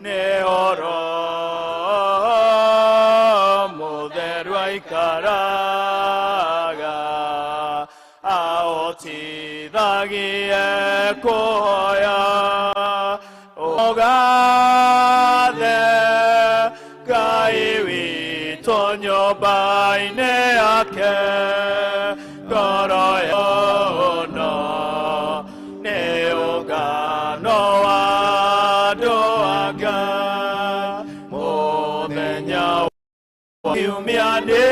Nĩ oro mũtheru aikaraga ahotithagie kũhoya ũgathe Ngai witũ nyũmba-inĩ yake ngoro yono nĩ ũngano wa andũ a Ngai mũthenya wa kiumia nĩ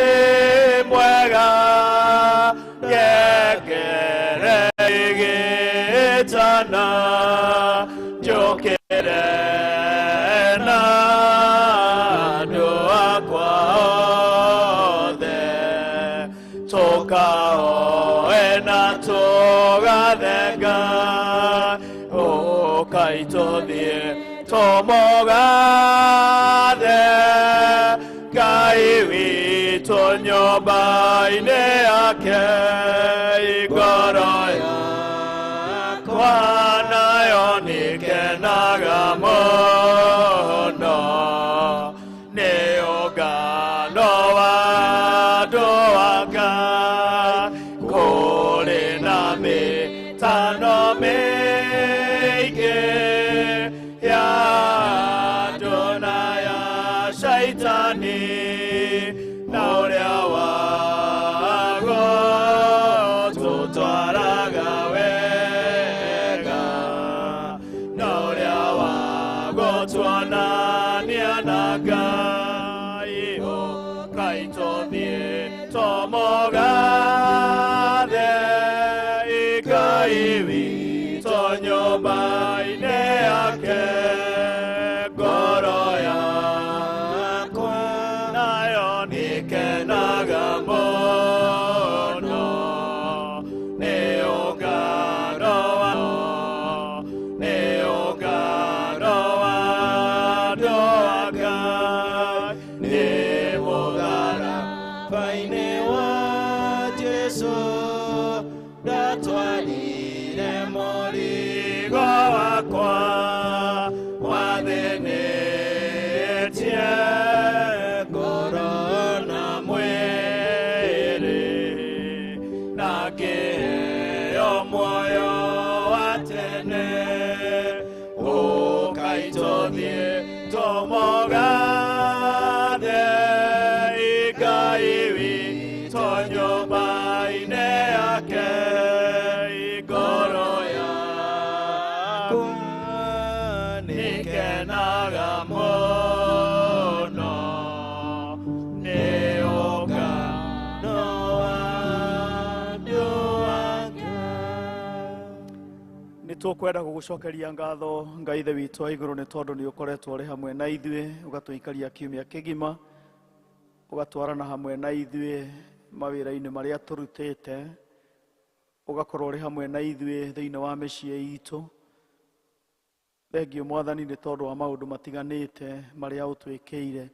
mwega ngengere ĩgĩtana njũkĩre na andũ akwa othe tũkahoe na tũgathe Ngai ũkai tũthiĩ tũmũgathe Ngai witũ nyũmba-inĩ yake ngoro yakwa nayo nĩkenaga mũno nĩ ũngano wa andũ a Ngai kũrĩ na mĩtano mĩingĩ ya andũ na ya shaitani na ũrĩa wago tũtwaraga wega na ũrĩa wago tuonania na Ngai ũkai tũthiĩ tũmũgathe Ngai witũ nyũmba-inĩ yake ngoro yakwa nayo nĩkenaga mũno nĩ ũngano wa nĩ ũngano wa andũ a Ngai nĩ mũtharaba-inĩ wa Jesũ ndatwarire mũrigo wakwa wathĩnĩtie ngoro na mwĩrĩ na ngĩheo muoyo wa tene ũkai tũthiĩ tũmũgathe Ngai witũ nyũmba-inĩ yake ngoro yakwa nĩkenaga mũno nĩ ũngano wa andũ a Ngai. Nĩ tũkwenda gũgũcokeria ngatho Ngai Ithe witũ wa igũrũ nĩ tondũ nĩ ũkoretwo ũrĩ hamwe na ithuĩ ũgatũikaria kiumia kĩgima ũgatwarana hamwe na ithuĩ mawĩra-inĩ marĩa tũrutĩte ũgakorwo ũrĩ hamwe na ithuĩ thĩinĩ wa mĩciĩ itũ. Thengiũ Mwathani nĩ tondũ wa maũndũ matiganĩte marĩa ũtwĩkĩire.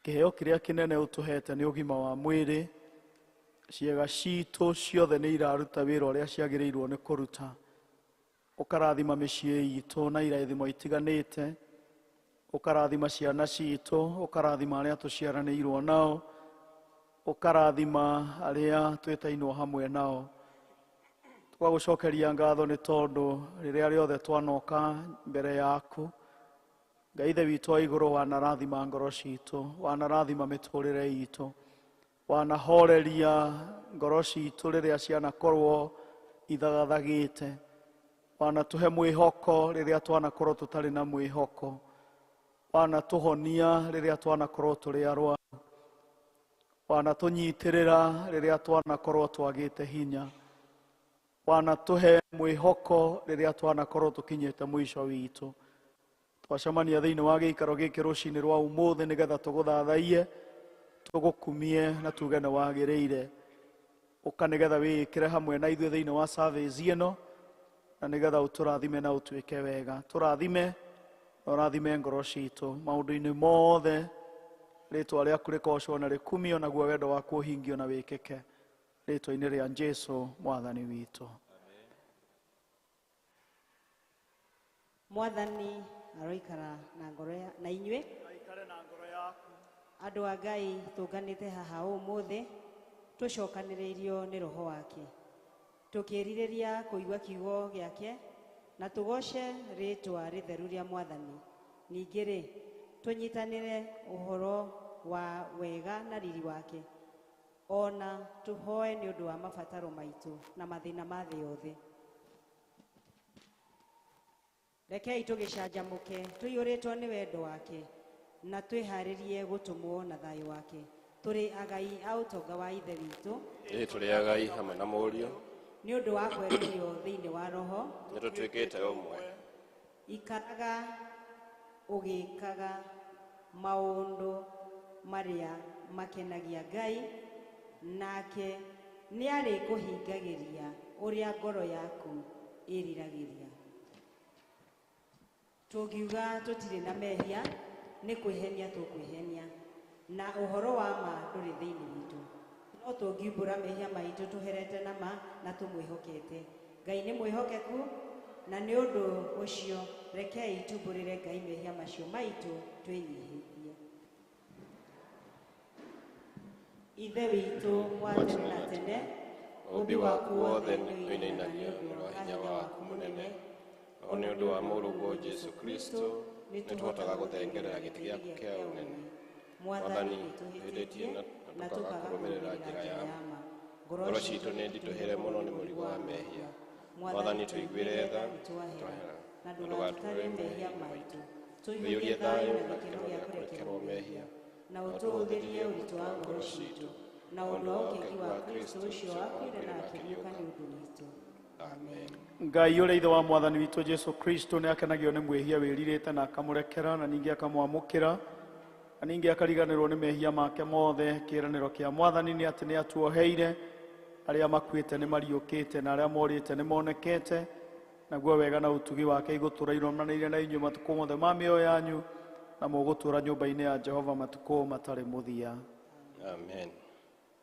Kĩheo kĩrĩa kĩnene ũtũhete nĩ ũgima wa mwĩrĩ. Ciĩga citũ ciothe nĩ iraruta wĩra ũrĩa ciagĩrĩirwo nĩ kũruta. Ũkarathima mĩciĩ itũ na irathimo itiganĩte, ũkarathima ciana citũ, ũkarathima arĩa tũciaranĩirwo nao, ũkarathima arĩa twĩtainwo hamwe nao. Tũgagũcokeria ngatho nĩ tondũ rĩrĩa rĩothe twanoka mbere yaku, Ngai Ithe witũ wa igũrũ wanarathima ngoro citũ, wanarathima mĩtũrĩre itũ, wanahoreria ngoro citũ rĩrĩa cianakorwo ithagathagĩte, wanatũhe mwĩhoko rĩrĩa twanakorwo tũtarĩ na mwĩhoko, wanatũhonia rĩrĩa twanakorwo tũrĩ arwaru, wanatũnyitĩrĩra rĩrĩa twanakorwo twagĩte hinya, wanatũhe mwĩhoko rĩrĩa twanakorwo tũkinyĩte mũico witũ. Twacemania thĩinĩ wa gĩikaro gĩkĩ rũcinĩ rwa ũmũthĩ nĩgetha tũgũthathaiye, tũgũkumie na tuge nĩ wagĩrĩire. Ũka nĩgetha wĩĩkĩre hamwe na ithuĩ thĩinĩ wa service ĩno na nĩgetha ũtũrathime na ũtuĩke wega. Tũrathime na ũrathime ngoro citũ maũndũ-inĩ mothe, rĩtwa rĩaku rĩgocwo na rĩkumio, naguo wendo waku ũhingio na wĩkĩke rĩtwa-inĩ rĩa Jesũ Mwathani witũ. Mwathani Aroikara na ngoro na inyuĩ. Aikare na ngoro yaku. Andũ a Ngai tũnganĩte haha ũmũthĩ tũcokanĩrĩirio nĩ roho wake, tũkĩrirĩria kũigua kiugo gĩake na tũgoce rĩtwa rĩtheru rĩa Mwathani. Ningĩ rĩ, tũnyitanĩre ũhoro wa wega na riri wake, ona tũhoe nĩ ũndũ wa mabataro maitũ na mathĩna ma thĩ yothe. Rekei tũgĩcanjamũke tũiyũrĩtwo nĩ wendo wake na twĩharĩrie gũtũmwo na thayũ wake. Tũrĩ agai a ũtonga wa Ithe witũ. Ĩĩ tũrĩ agai hamwe na Mũriũ. Nĩ ũndũ wa kwererio thĩinĩ wa roho, nĩ tũtuĩkĩte ũmwe. Ikaraga ũgĩkaga maũndũ marĩa makenagia Ngai, nake nĩarĩkũhingagĩria ũrĩa ngoro yaku ĩriragĩria. Tũngiuga tũtirĩ na mehia, nĩ kwĩhenia tũkwĩhenia, na ũhoro wa ma ndũrĩ thĩinĩ witũ. No tũngiumbũra mehia maitũ tũherete na ma na tũmwĩhokete. Ngai nĩ mwĩhokeku, na nĩ ũndũ ũcio rekei tumbũrĩre Ngai mehia macio maitũ twĩnyihĩtie. Ithe witũ wa tene na tene, ũũmbi waku wothe nĩũinainagio nĩ wa hinya waku mũnene. O nĩ ũndũ wa Mũrũguo Jesũ Kristo nĩtũhotaga gũthengerera gĩtĩ gĩaku kĩa ũnene. Mwathani, twĩhĩtĩtie na tũkaga kũrũmĩrĩra njĩra ya ma. Ngoro ciitũ nĩ nditũhĩre mũno nĩ mũrigo wa mehia. Mwathani, tũiguĩre tha, twahera, na ndũgatũrore mehia maitũ. Tũiyũrie thayũ na gĩkeno gĩa kũrekerwo mehia, na ũtũhũthĩrie ũritũ wa ngoro ciitũ, na ũndũ wa ũkengi wa Kristo ũcio wakuire na akĩriũka nĩ ũndũ witũ. Amen. Ngai ũrĩa Ithe wa Mwathani witũ Jesũ Kristo nĩ akenagio nĩ mwĩhia wĩrirĩte na akamũrekera na ningĩ akamwamũkĩra na ningĩ akariganĩrwo nĩ mehia make mothe. Kĩĩranĩro kĩa Mwathani nĩ atĩ nĩ atuoheire, arĩa makuĩte nĩ mariũkĩte na arĩa morĩte nĩ monekete, naguo wega na ũtugi wake igũtũũra irũmanĩire na inyuĩ matukũ mothe ma mĩoyo yanyu, na mũgũtũũra nyũmba-inĩ ya Jehova matukũ matarĩ mũthia. Amen.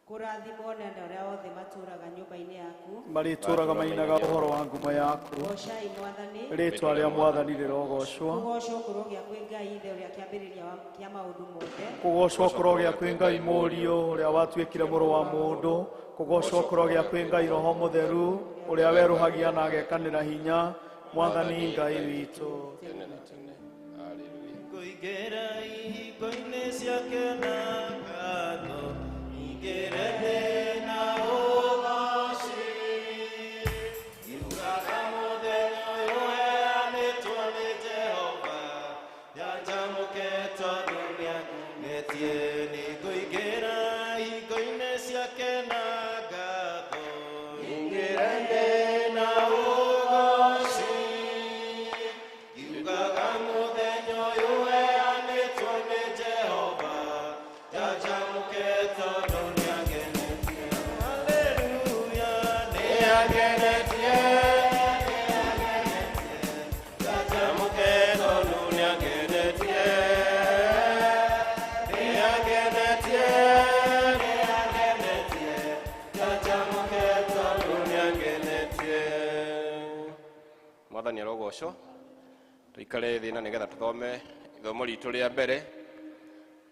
Kũrathimwo nĩ andũ arĩa othe matũũraga nyũmba-inĩ yaku, marĩtũũraga mainaga ũhoro wa ngumo yaku. Goocai Mwathani. Rĩtwa rĩa Mwathani rĩrogocwo. Kũgoocwo kũrogĩa kwĩ Ngai Ithe ũrĩa kĩambĩrĩria kĩa maũndũ mothe. Kũgoocwo kũrogĩa kwĩ Ngai Mũriũ ũrĩa watuĩkire mũrũ wa mũndũ. Kũgoocwo kũrogĩa kwĩ Ngai Roho Mũtheru ũrĩa werũhagia na agekanĩra hinya. Mwathani Ngai witũ. Tene na tene. Haleluya. Kũingĩra ihingo-inĩ ciake na ngatho, ingĩre na ũgoci. Ngiugaga mũthenya ũyũ ũheanĩtwo nĩ Jehova, njanjamũke tondũ nĩangenetie. Nĩngũingĩra ihingo-inĩ ciake na ngatho, ingĩre na ũgoci. Ngiugaga mũthenya ũyũ ũheanĩtwo nĩ Jehova, njanjamũke tondũ nĩangenetie. Haleluya, nĩangenetie, njanjamũke tondũ nĩangenetie. Nĩangenetie, nĩangenetie, njanjamũke tondũ nĩangenetie. Mwathani arogocwo. Tũikare thĩ na nĩgetha tũthome ithomo ritũ rĩa mbere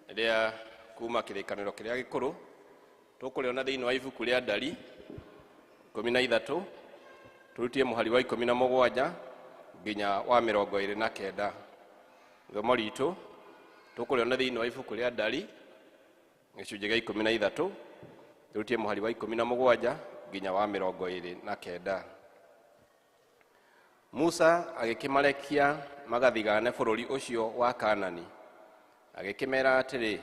rĩa kuma kĩrĩkanĩro kĩrĩa gĩkũrũ. Tũkũrĩona thĩinĩ wa ibuku rĩa Ndari 13, tũrutie mũhari wa 17 nginya wa 29. Ithomo ritũ tũkũrĩona thĩinĩ wa ibuku rĩa Ndari gĩcunjĩ gĩa 13, tũrutie mũhari wa 17 nginya wa 29. Musa agĩkĩmarekia magathigane bũrũri ũcio wa Kaanani, agĩkĩmeera atĩrĩ,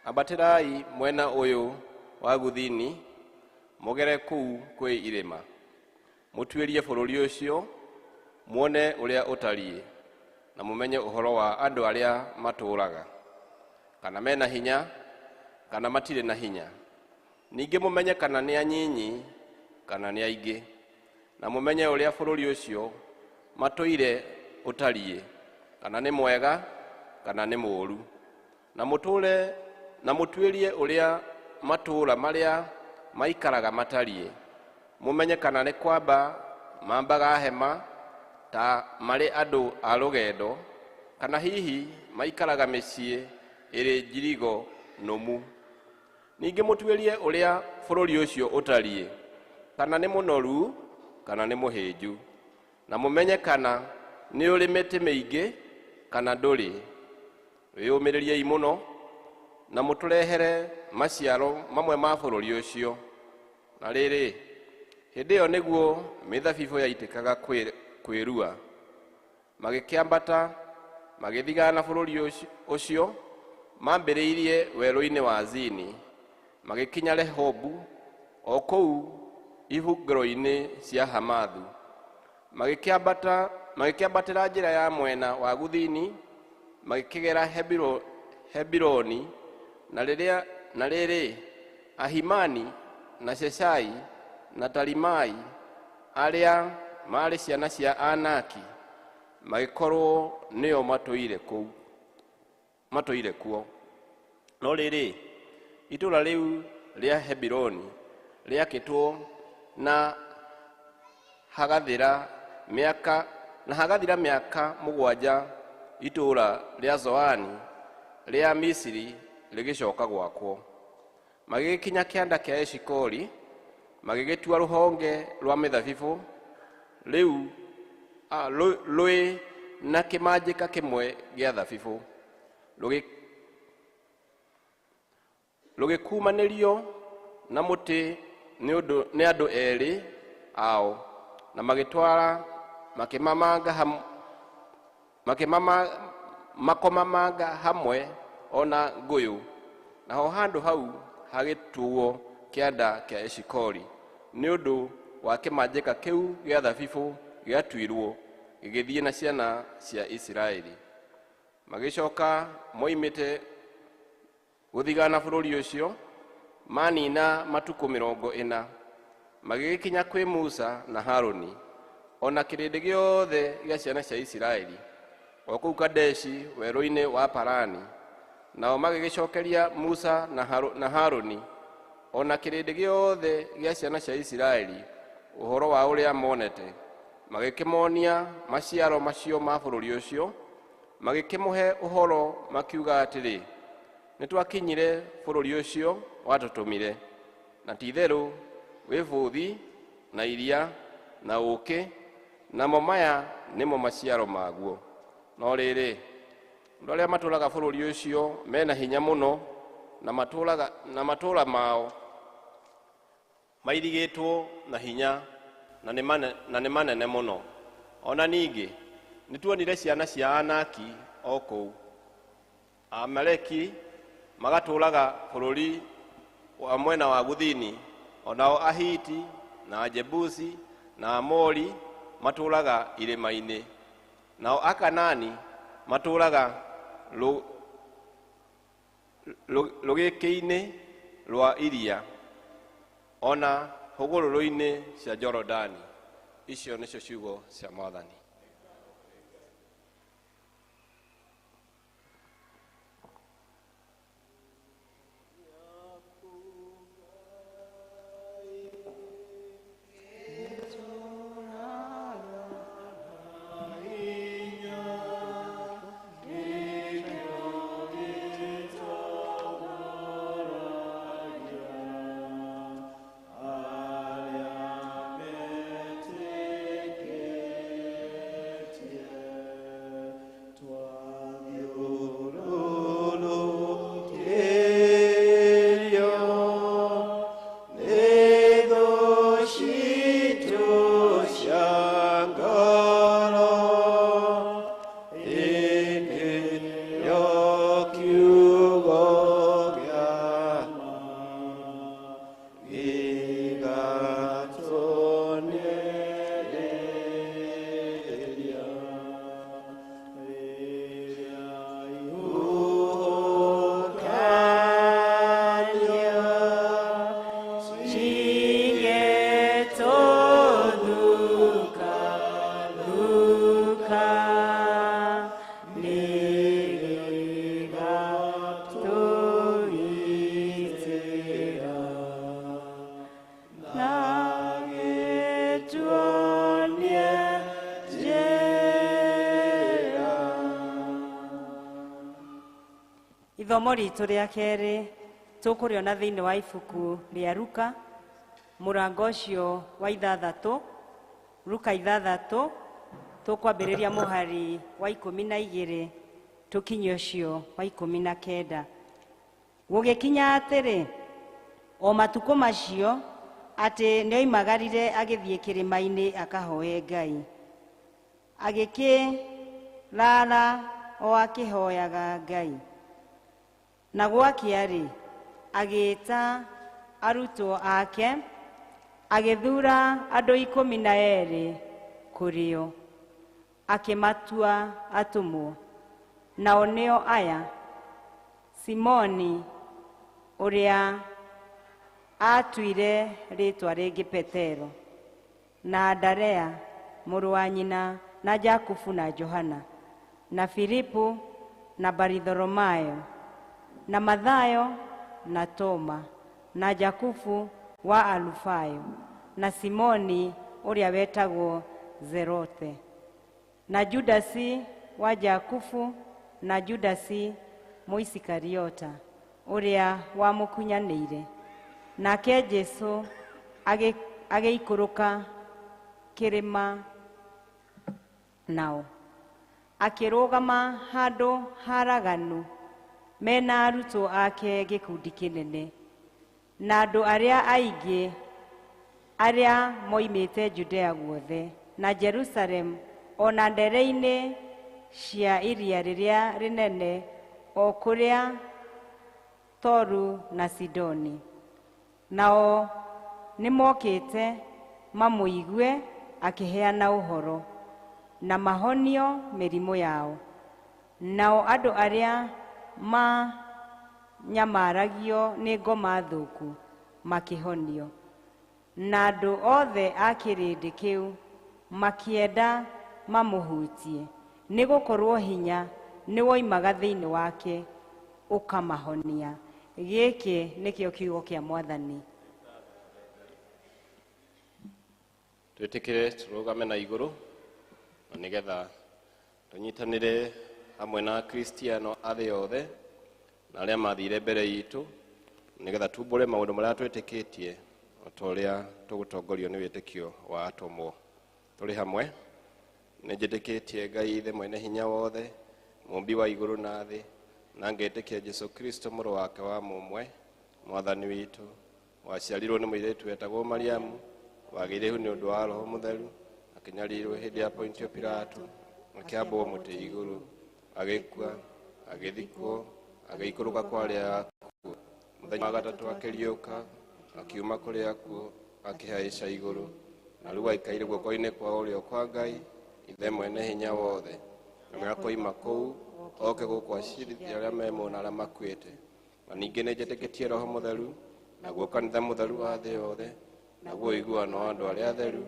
ambatĩrai mwena ũyũ wa Guthini, mũgere kũu kwĩ irĩma, mũtuĩrie bũrũri ũcio, muone ũrĩa ũtariĩ, na mũmenye ũhoro wa andũ arĩa matũũraga, kana mena hinya, kana matirĩ na hinya. Ningĩ mũmenye kana nĩ anyinyi, kana nĩ aingĩ, na mũmenye ũrĩa bũrũri ũcio matũire ũtariĩ, kana nĩ mwega, kana nĩ mũũru. Na mũtũũre na mũtuĩrie ũrĩa matũũra marĩa maikaraga matariĩ, mũmenye kana nĩ kwamba mambaga hema ta marĩ andũ a rũgendo, Kana hihi maikaraga mĩciĩ ĩrĩ njirigo nũmu. Ningĩ mũtuĩrie ũrĩa bũrũri ũcio ũtariĩ, kana nĩ mũnoru kana nĩ mũhĩnju, na mũmenye kana nĩ ũrĩ mĩtĩ mĩingĩ kana ndũrĩ. Wĩyũmĩrĩriei mũno na mũtũrehere maciaro mamwe ma bũrũri ũcio. Na rĩrĩ, hĩndĩ ĩyo nĩguo mĩthabibũ yaitĩkaga kwĩrua. Magĩkĩambata magĩthigana bũrũri ũcio mambĩrĩirie werũ-inĩ wa Zini, magĩkinya Rehobu o kũu ihunguro-inĩ cia Hamathu. Magĩkĩambatĩra njĩra ya mwena wa gũthini, magĩkĩgera Hebironi, na rĩrĩ Ahimani na Sheshai na Talimai arĩa maarĩ ciana cia Anaki magĩkorwo nĩo matũire kuo. No rĩrĩ, itũũra rĩu rĩa Hebironi rĩakĩtwo na hagathira mĩaka 7 itũũra rĩa Zoani rĩa Misiri rĩgĩcoka gwakwo. Magĩgĩkinya kĩanda kĩa Eshikoli, magĩgĩtua rũhonge rwa mĩthabibũ rĩu rwĩ na kĩmanjĩka kĩmwe gĩa thabibũ, rũgĩkumanĩrio na mũtĩ nĩ andũ erĩ ao, na magĩtwara makomamanga hamwe ona ngũyũ. Naho handũ hau hagĩtuo kĩanda kĩa Eshikoli nĩ ũndũ wa kĩmanjĩka kĩu gĩa thabibũ gĩatuirwo gĩgĩthiĩ na ciana cia Isiraeli. Magĩcoka moimĩte gũthigana bũrũri ũcio manina matukũ 40, magĩgĩkinya kwĩ Musa na Harũni o na kĩrĩndĩ gĩothe gĩa ciana cia Isiraeli o kũu Kadeshi werũ-inĩ wa Parani. Nao magĩgĩcokeria Musa na Harũni o na kĩrĩndĩ gĩothe gĩa ciana cia Isiraeli ũhoro wa ũrĩa monete, magĩkĩmonia maciaro macio ma bũrũri ũcio, magĩkĩmũhe ũhoro makiuga atĩrĩ, nĩtwakinyire bũrũri ũcio watũtũmire, na ti-itherũ wĩ bũthi na iria na ũũkĩ, namo maya nĩmo maciaro maguo. No rĩrĩ, andũ arĩa matũũraga bũrũri ũcio mena hinya mũno, na matũũra mao mairigĩtwo na hinya na nĩ manene mũno. Ona ningĩ nĩtuonire ciana cia Anaki o kũu. Amaleki magatũũraga bũrũri wa mwena wa gũthini, onao Ahiti na Ajebusi na Amori matũũraga irĩma-inĩ, nao Akanani matũũraga rũgĩkĩ-inĩ rwa iria ona hũgũrũrũ-inĩ cia Jorodani. Icio nĩcio ciugo cia Mwathani. Amen. Ithomo ritũ rĩa kerĩ tũkũrĩona thĩinĩ wa ibuku rĩa Luka mũrango ũcio wa 6, Luka 6, tũkwambĩrĩria mũhari wa 12 tũkinye ũcio wa 19. Gũgĩkinya atĩrĩ, o matukũ macio atĩ nĩoimagarire agĩthiĩ kĩrĩma-inĩ akahoe Ngai. Agĩkĩraara o akĩhoyaga Ngai. Na gwakĩa-rĩ, agĩĩta arutwo ake, agĩthuura andũ 12 kũrĩ o, akĩmatua atũmwo. Nao nĩo aya: Simoni ũrĩa aatuire rĩĩtwa rĩngĩ Petero, na Andarea mũrũ wa nyina na Jakubu na Johana, na Filipu na Baritholomayo, na Mathayo na Toma, na Jakubu wa Alufayo, na Simoni ũrĩa wetagwo Zerote, na Judasi wa Jakubu, na Judasi Mũisikariota ũrĩa wamũkunyanĩire. Nake Jesũ agĩikũrũka kĩrĩma nao, akĩrũgama handũ haraganu mena arutwo ake gĩkundi kĩnene, na andũ arĩa aingĩ arĩa moimĩte Judea guothe na Jerusalemu o na ndere-inĩ cia iria rĩrĩa rĩnene o kũrĩa Toru na Sidoni. Nao nĩmokĩte mamũigue akĩheana ũhoro na mahonio mĩrimũ yao. Nao andũ arĩa manyamaragio nĩ ngoma thũku makĩhonio. Na andũ othe a kĩrĩndĩ kĩu makĩenda mamũhutie, nĩgũkorwo hinya nĩwoimaga thĩinĩ wake ũkamahonia. Gĩkĩ nĩkĩo kiugo kĩa Mwathani. Twĩtĩkĩre tũrũgame na igũrũ na nĩgetha tũnyitanĩre hamwe na Akristiano a thĩ yothe na arĩa mathire mbere itũ, nĩgetha tumbũre maũndũ marĩa twĩtĩkĩtie o ta ũrĩa tũgũtongorio nĩ wĩtĩkio wa atũmwo. Tũrĩ hamwe. Nĩnjĩtĩkĩtie Ngai Ithe mwene hinya wothe, mũmbi wa igũrũ na thĩ, na ngetĩkia Jesũ Kristo mũrũ wake wa mũmwe, Mwathani witũ, waciarirwo nĩ mũirĩtu wetagwo Mariamu, wagĩire ihu nĩ ũndũ wa Roho Mũtheru, akĩnyarirwo hĩndĩ ya Pontio Pilato, akĩambwo mũtĩ igũrũ, agĩkua, agĩthikwo, agĩikũrũka kwa arĩa akuũ. Mũthenya wa gatatũ akĩriũka, akiuma kũrĩ akuũ, akĩhaica igũrũ, na rĩu aikaire guoko-inĩ kwa ũrĩo kwa Ngai, Ithe mwene hinya wothe. Na nĩakoima kũu oke gũkũ acirithia arĩa me muoyo na arĩa makuĩte. Na ningĩ nĩnjĩtĩkĩtie Roho Mũtheru, naguo kanitha mũtheru wa thĩ yothe, naguo ũiguano wa andũ arĩa atheru,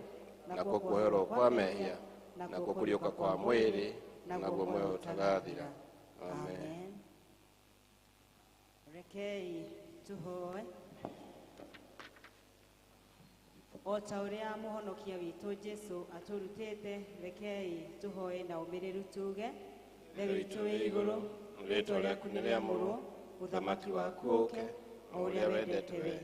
nakuo kuoherwo kwa mehia, nakuo kũriũka kwa mwĩrĩ, naguo muoyo ũtagathira. Amen. Rekei tũhoe. O ta ũrĩa mũhonokia witũ Jesũ atũrutĩte, rekei tũhoe na ũmĩrĩru tuge: Ithe witũ wĩ igũrũ, rĩĩtwa rĩaku nĩrĩamũrwo, ũthamaki waku ũũke, o ũrĩa wendete we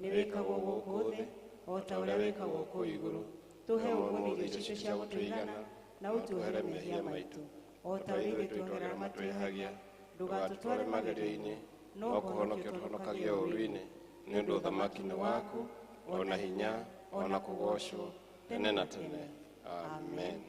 nĩwĩkagwo gũkũ thĩ o ta ũrĩa wĩkagwo kũu igũrũ. Tũhe ũmũthĩ irio citũ cia gũtũigana, na ũtuohere mehia maitũ o ta ũrĩa ithuĩ twĩtwagĩra matwĩhagia. Ndũgatũtware magerio-inĩ, no kũhonokia ũtũhonokagie ũũru-inĩ, nĩ ũndũ ũthamaki nĩ waku, o na hinya, o na kũgoocwo tene na tene. Amen.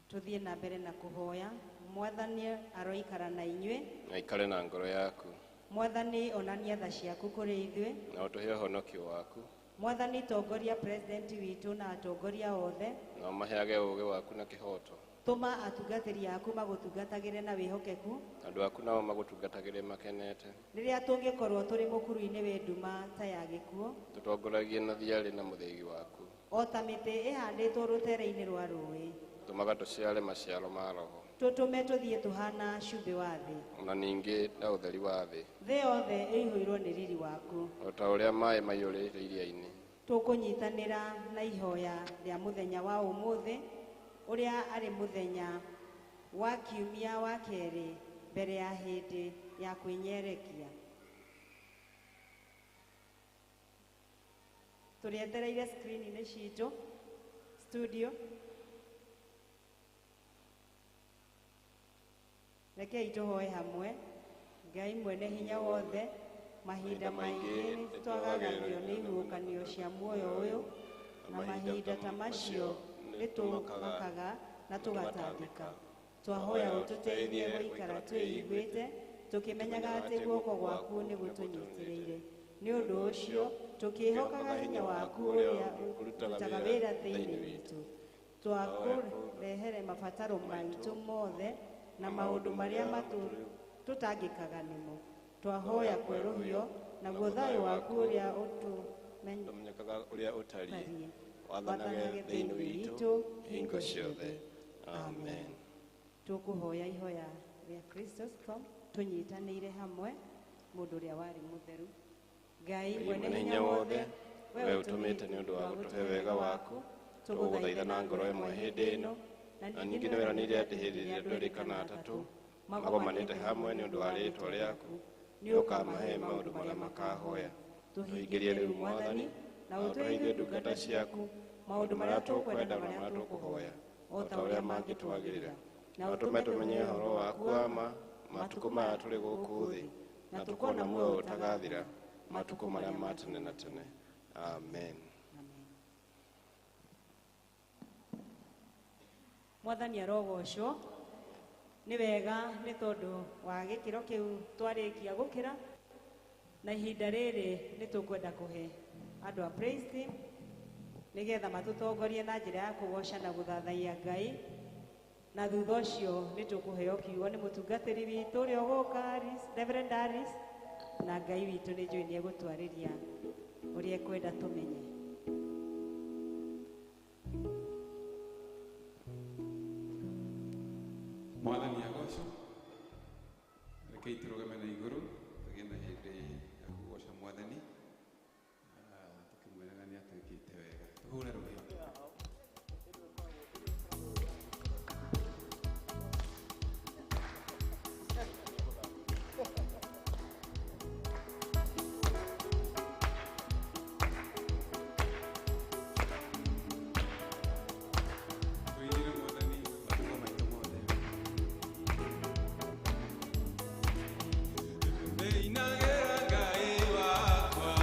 Tũthiĩ na mbere na kũhoya. Mwathani aroikara na inyuĩ, na ikare na ngoro yaku. Mwathani onania tha ciaku kũrĩ ithuĩ, na ũtũhe ũhonokio waku. Mwathani tongoria president witũ na atongoria othe, na ũmaheage ũũgĩ waku na kĩhooto. Tũma atungatĩri aku magũtungatagĩre na wĩhokeku, andũ aku nao magũtungatagĩre makenete. Rĩrĩa tũngĩkorwo tũrĩ mũkuru-inĩ wĩ nduma ta ya gĩkuũ, tũtongoragie na thiarĩ na mũthĩgi waku, o ta mĩtĩ ĩhandĩtwo rũtere-inĩ rwa rũĩ. Tũmaga tũciare maciaro ma Roho, tũtũme tũthiĩ tũhana cumbĩ wa thĩ, na ningĩ na ũtheri wa thĩ. Thĩ yothe ĩihũirwo nĩ riri waku, o ta ũrĩa maĩ maiyũrĩte iria-inĩ. Tũkũnyitanĩra na ihoya rĩa mũthenya wa ũmũthĩ, ũrĩa arĩ mũthenya wa kiumia wa kerĩ mbere ya hĩndĩ ya kwĩnyerekia. Tũrĩetereire screen-inĩ citũ studio. Rekei tũhoe hamwe. Ngai mwene hinya wothe, mahinda maingĩ nĩtwagagagio nĩ ihuhũkanio cia muoyo ũyũ, na mahinda ta macio nĩtũmakaga na tũgatangĩka. Twahoya ũtũteithie gũikara twĩiguĩte, tũkĩmenyaga atĩ guoko gwaku nĩgũtũnyitĩrĩire. Nĩ ũndũ ũcio tũkĩĩhokaga hinya waku ũrĩa ũrutaga wĩra thĩinĩ witũ. Twakũrehere mabataro maitũ mothe na maũndũ marĩa tũtangĩkaga nĩmo. Twahoya kwerũhio naguo thayũ waku ũrĩa ũtũmenyekaga ũrĩa ũtariĩ wathanage thĩinĩ witũ hingo ciothe. Amen. Tũkũhoya ihoya rĩa Chrysostom tũnyitanĩire hamwe mũndũ ũrĩa warĩ mũtheru. Ngai mwene hinya wothe, we ũtũmĩte nĩ ũndũ wa gũtũhe wega waku, tũgũgũthaitha na ngoro ĩmwe hĩndĩ ĩno, na ningĩ nĩweranĩire atĩ hĩndĩ ĩrĩa andũ erĩ kana atatũ magomanĩte hamwe nĩ ũndũ wa rĩĩtwa rĩaku, nĩũkamahe maũndũ marĩa makahoya. Tũhingĩrie rĩu Mwathani, na ũtũhe ndungata ciaku maũndũ marĩa tũkwenda na marĩa tũkũhoya, o ta ũrĩa mangĩtwagĩrĩra, na ũtũme tũmenye ũhoro waku wa ma matukũ maya tũrĩ gũkũ thĩ, na tũkona muoyo ũtagathira matukũ marĩa ma tene na tene. Amen. Mwathani arogocwo. Nĩ wega nĩ tondũ wa gĩkĩro kĩu twarĩkia gũkĩra, na ihinda rĩrĩ nĩ tũkwenda kũhe andũ a praise team nĩgetha matũtongorie na njĩra ya kũgoca na gũthathaiya Ngai, na thutha ũcio nĩ tũkũheo kiugo nĩ mũtungatĩri witũ ũrĩa ũgũka Reverend Aris, na Ngai witũ nĩ njũĩ nĩ egũtwarĩria ũrĩa ekwenda tũmenye. Mwathani agocwo. Rekei tũrũgame na igũrũ tũgĩe na hĩndĩ ya kũgoca Mwathani, tũkĩmwĩraga nĩ atwĩkĩte wega. Tũhũre rũhĩ. Tũinĩre Mwathani matukũ maitũ mothe. Neinagĩra Ngai wakwa,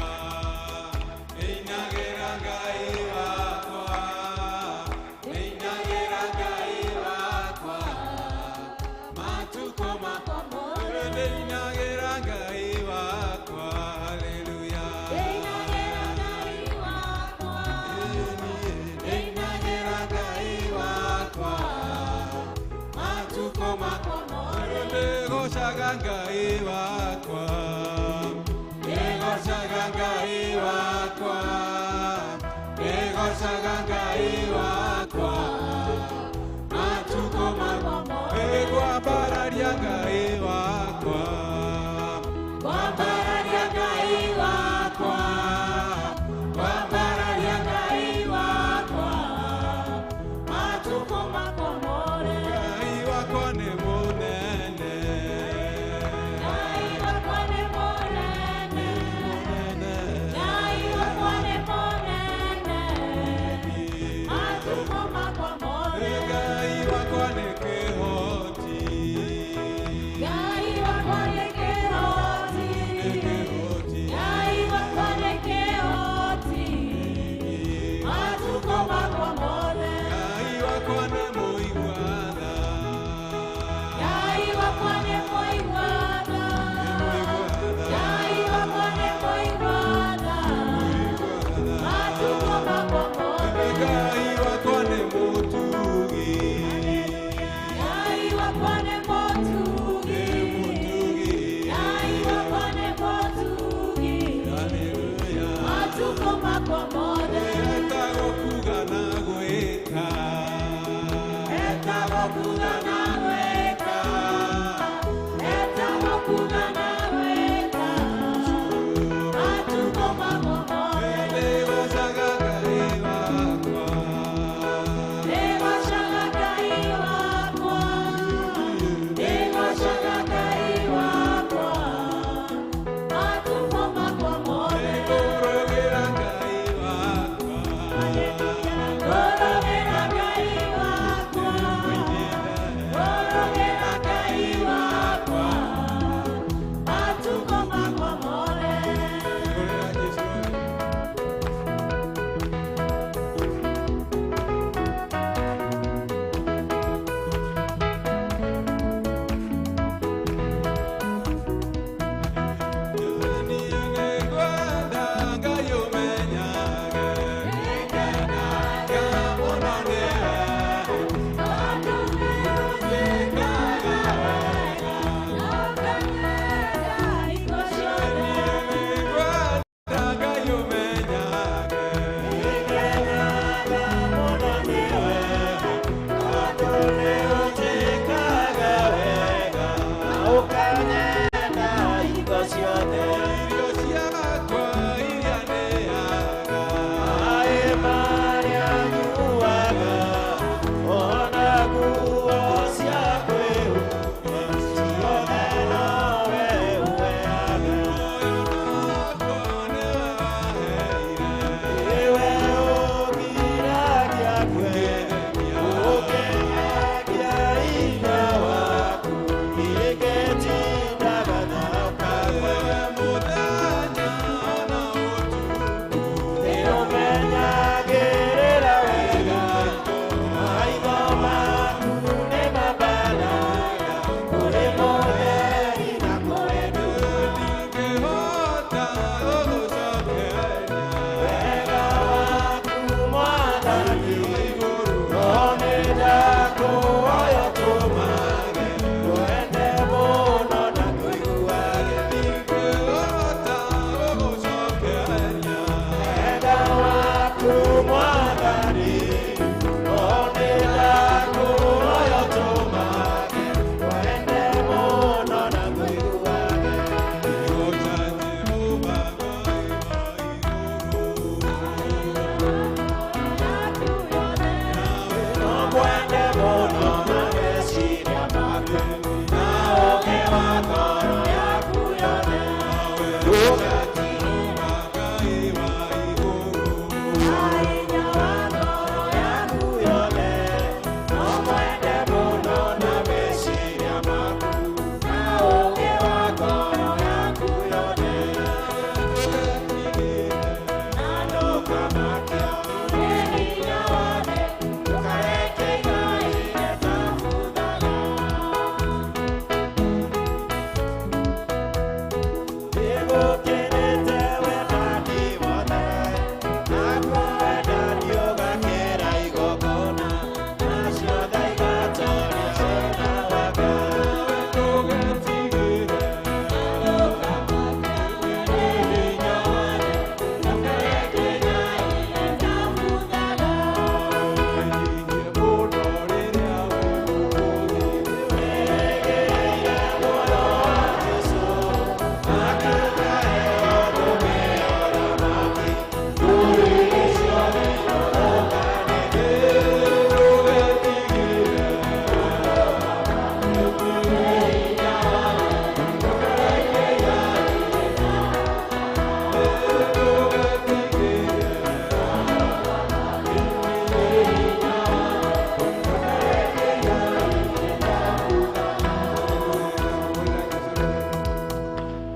neinagĩra Ngai wakwa, neinagĩra Ngai wakwa, matukũ makwa mothe. Neinagĩra Ngai wakwa, haleluya. Neinagĩra Ngai wakwa, neinagĩra Ngai wakwa, matukũ makwa mothe. Nĩgocaga Ngai wakwa, nĩgocaga Ngai wakwa, nĩgocaga Ngai wakwa, matukũ makwa mothe. Ngwambararia Ngai wakwa, ngwambararia Ngai wakwa, ngwambararia Ngai wakwa, matukũ makwa mothe. Ngai wakwa nĩ mũnene, Ngai wakwa nĩ mũnene, Ngai wakwa nĩ mũnene, matukũ makwa mothe. Ngai wakwa nĩ kĩhoti, Ngai wakwa nĩ kĩhoti, nĩ kĩhoti, Ngai wakwa nĩ kĩhoti, matukũ makwa mothe. Ngai wakwa nĩ mũigua tha,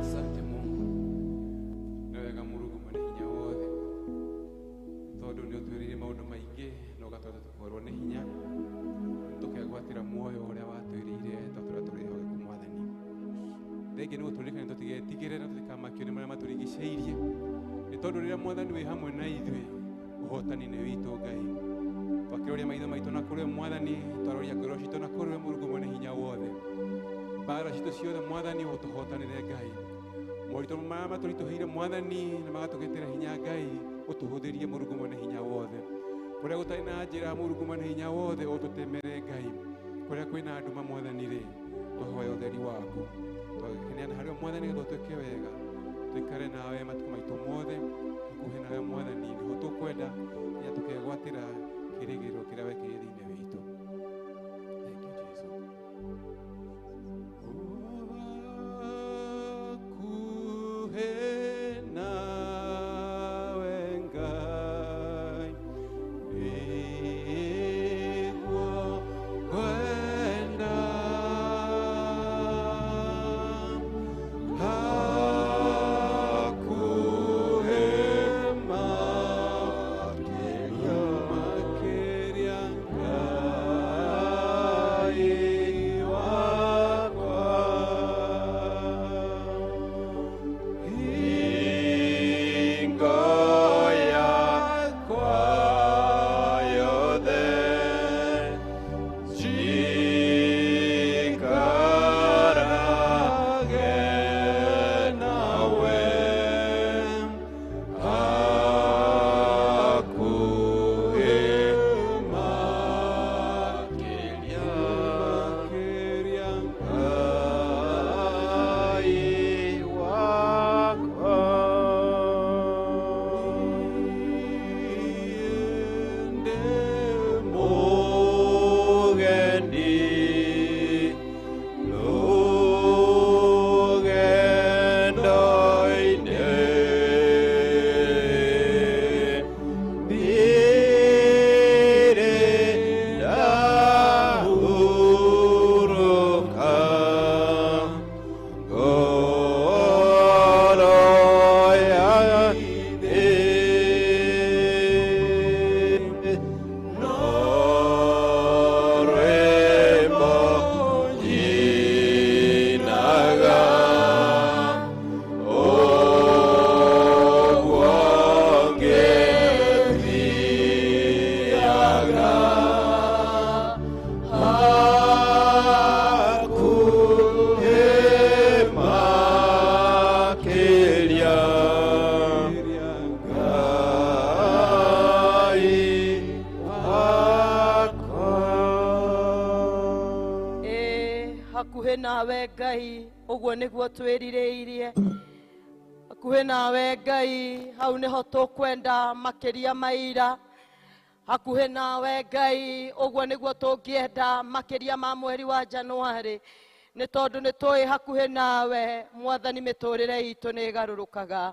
Asante Mungu. Nĩ wega Mũrungu mwene hinya wothe, tondũ nĩ ũtwĩrĩire maũndũ maingĩ na ũgatwatha tũkorwo nĩ hinya tũkegwatĩra muoyo ũrĩa watwĩrĩire twatũra tũrĩ ehokeku Mwathani. Thengi nĩ gũtũririkania tũtigetigĩre na tũtikamakio nĩ marĩa matũrigicĩirie, nĩ tondũ rĩrĩa Mwathani wĩ hamwe na ithuĩ, ũhotani nĩ witũ Ngai. Twakĩroria maitho maitũ na kũrĩ we Mwathani, twaroria ngoro citũ na kũrĩ we Mũrungu mwene hinya wothe. Mbara citũ ciothe Mwathani ũtũhotanĩre Ngai. Moritũ marĩa matũritũhĩire Mwathani na magatũgĩtĩra hinya Ngai, ũtũhũthĩrie Mũrungu mwene hinya wothe. Kũrĩa gũtarĩ na njĩra Mũrungu mwene hinya wothe ũtũtemere Ngai. Kũrĩa kwĩna nduma Mwathani rĩ, twahoya ũtheri waku. Twakĩneana harĩ we Mwathani nĩgetha ũtwĩke wega, tũikare nawe matukũ maitũ mothe, hakuhĩ nawe Mwathani nĩho tũkwenda, nginya tũkegwatĩra kĩĩrĩgĩrĩro kĩrĩa wekĩrire thĩinĩ witũ. Thank you, Jesus. Hakuhĩ nawe Ngai, nĩguo ngwenda. Hakuhĩ makĩria, makĩria Ngai wakwa. Hingo yakwa yothe njikarage nawe, hakuhĩ makĩria, makĩria Ngai wakwa. Ndĩ mũgendi rũgendo-inĩ, ndirĩ ndahurũka, ngoro ya thĩ no rwĩmbo njinaga, ũguo ngĩthiaga, hakuhĩ makĩria Ngai wakwa. Ĩ hakuhĩ nawe Ngai, ũguo nĩguo twĩrirĩirie. Hakuhĩ nawe Ngai, hau nĩho tũkwenda makĩria maira. Hakuhĩ nawe Ngai, ũguo nĩguo tũngĩenda makĩria ma mweri wa Januarĩ, nĩ tondũ nĩ tũĩ hakuhĩ nawe Mwathani mĩtũrĩre itũ nĩ ĩgarũrũkaga.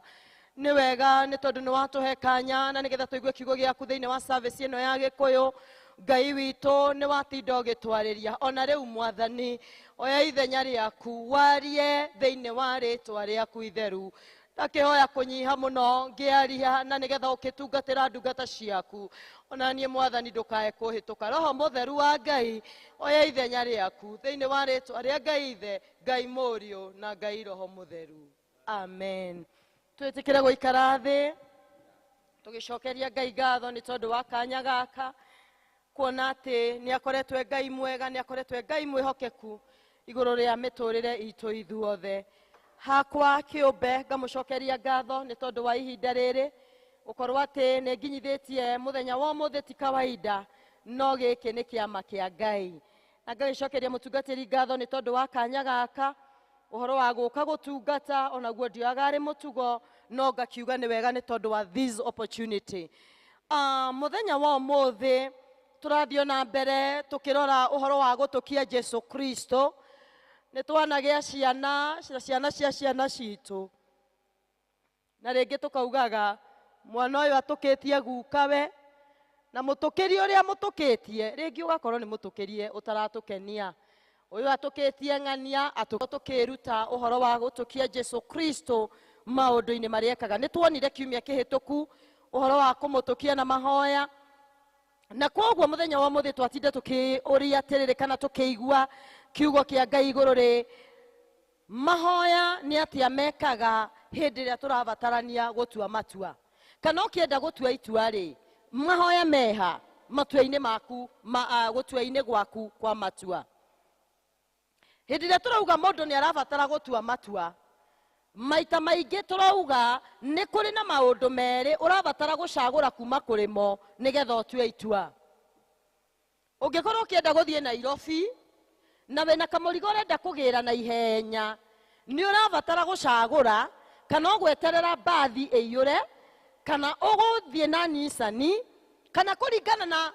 Nĩ wega nĩ tondũ nĩ watũhe kanya na nĩgetha tũigue kiugo gĩaku thĩinĩ wa service ĩno ya Gĩkũyũ. Ngai witũ nĩ watinda ũgĩtwarĩria, ona rĩu Mwathani oya ithenya rĩaku, warie thĩinĩ wa rĩtwa rĩaku itheru. Ndakĩhoya kũnyiha mũno ngĩaria na nĩgetha ũkĩtungatĩra ndungata ciaku. Ona niĩ Mwathani ndũkae kũhĩtũka. Roho Mũtheru wa Ngai oya ithenya rĩaku thĩinĩ wa rĩtwa rĩa Ngai Ithe, Ngai Mũriũ na Ngai Roho Mũtheru. Amen. Twĩtĩkĩre gũikara thĩ tũgĩcokeria Ngai ngatho nĩ tondũ wa kanya gaka, kuona atĩ nĩ akoretwo e Ngai mwega, nĩ akoretwo e Ngai mwĩhokeku igũrũ rĩa mĩtũrĩre itũ ithuothe. Hakwa kĩũmbe ngamũcokeria ngatho nĩ tondũ wa ihinda rĩrĩ, gũkorwo atĩ nĩ nginyithĩtie mũthenya wa ũmũthĩ ti kawaida, no gĩkĩ nĩ kĩama kĩa Ngai. Na ngagĩcokeria mũtungatĩri ngatho nĩ tondũ wa kanya gaka, ũhoro wa gũka gũtungata onaguo ndioyaga arĩ mũtugo, no ngakiuga nĩ wega nĩ tondũ wa this opportunity. Mũthenya wa ũmũthĩ Tũrathiĩ na mbere tũkĩrora ũhoro wa gũtũkia Jesu Kristo. Nĩ twanagĩa ciana na ciana cia ciana citũ, na rĩngĩ tũkaugaga mwana ũyũ atũkĩtie gukawe, na mũtũkĩrie ũrĩa mũtũkĩtie rĩngĩ ũgakorwo nĩ mũtũkĩrie ũtaratũkenia. Ũyũ atũkĩtie ng'ania tũkĩruta ũhoro wa gũtũkia Jesu Kristo maũndũ-inĩ marĩa ekaga. Nĩ tuonire kiumia kĩhĩtũku ũhoro wa kũmũtũkia na mahoya, na kwoguo mũthenya wa ũmũthĩ twatinda tũkĩũria atĩrĩrĩ kana tũkĩigua kiugo kĩa Ngai igũrũ rĩ mahoya nĩ atĩa mekaga hĩndĩ ĩrĩa tũrabatarania gũtua matua. Kana ũkĩenda gũtua itua rĩ, mahoya meha matua-inĩ maku, gũtua-inĩ gwaku kwa matua. Hĩndĩ ĩrĩa tũrauga mũndũ nĩ arabatara gũtua matua, maita maingĩ tũrauga nĩ kũrĩ na maũndũ merĩ ũrabatara gũcagũra kuma kũrĩ mo nĩgetha ũtue itua. Ũngĩkorwo ũkĩenda gũthiĩ Nairobi na wĩna kamũrigo ũrenda kũgĩra na ihenya, nĩ ũrabatara gũcagũra kana ũgweterera mbathi ĩiyũre, kana ũgũthiĩ na Nissan, kana kũringana na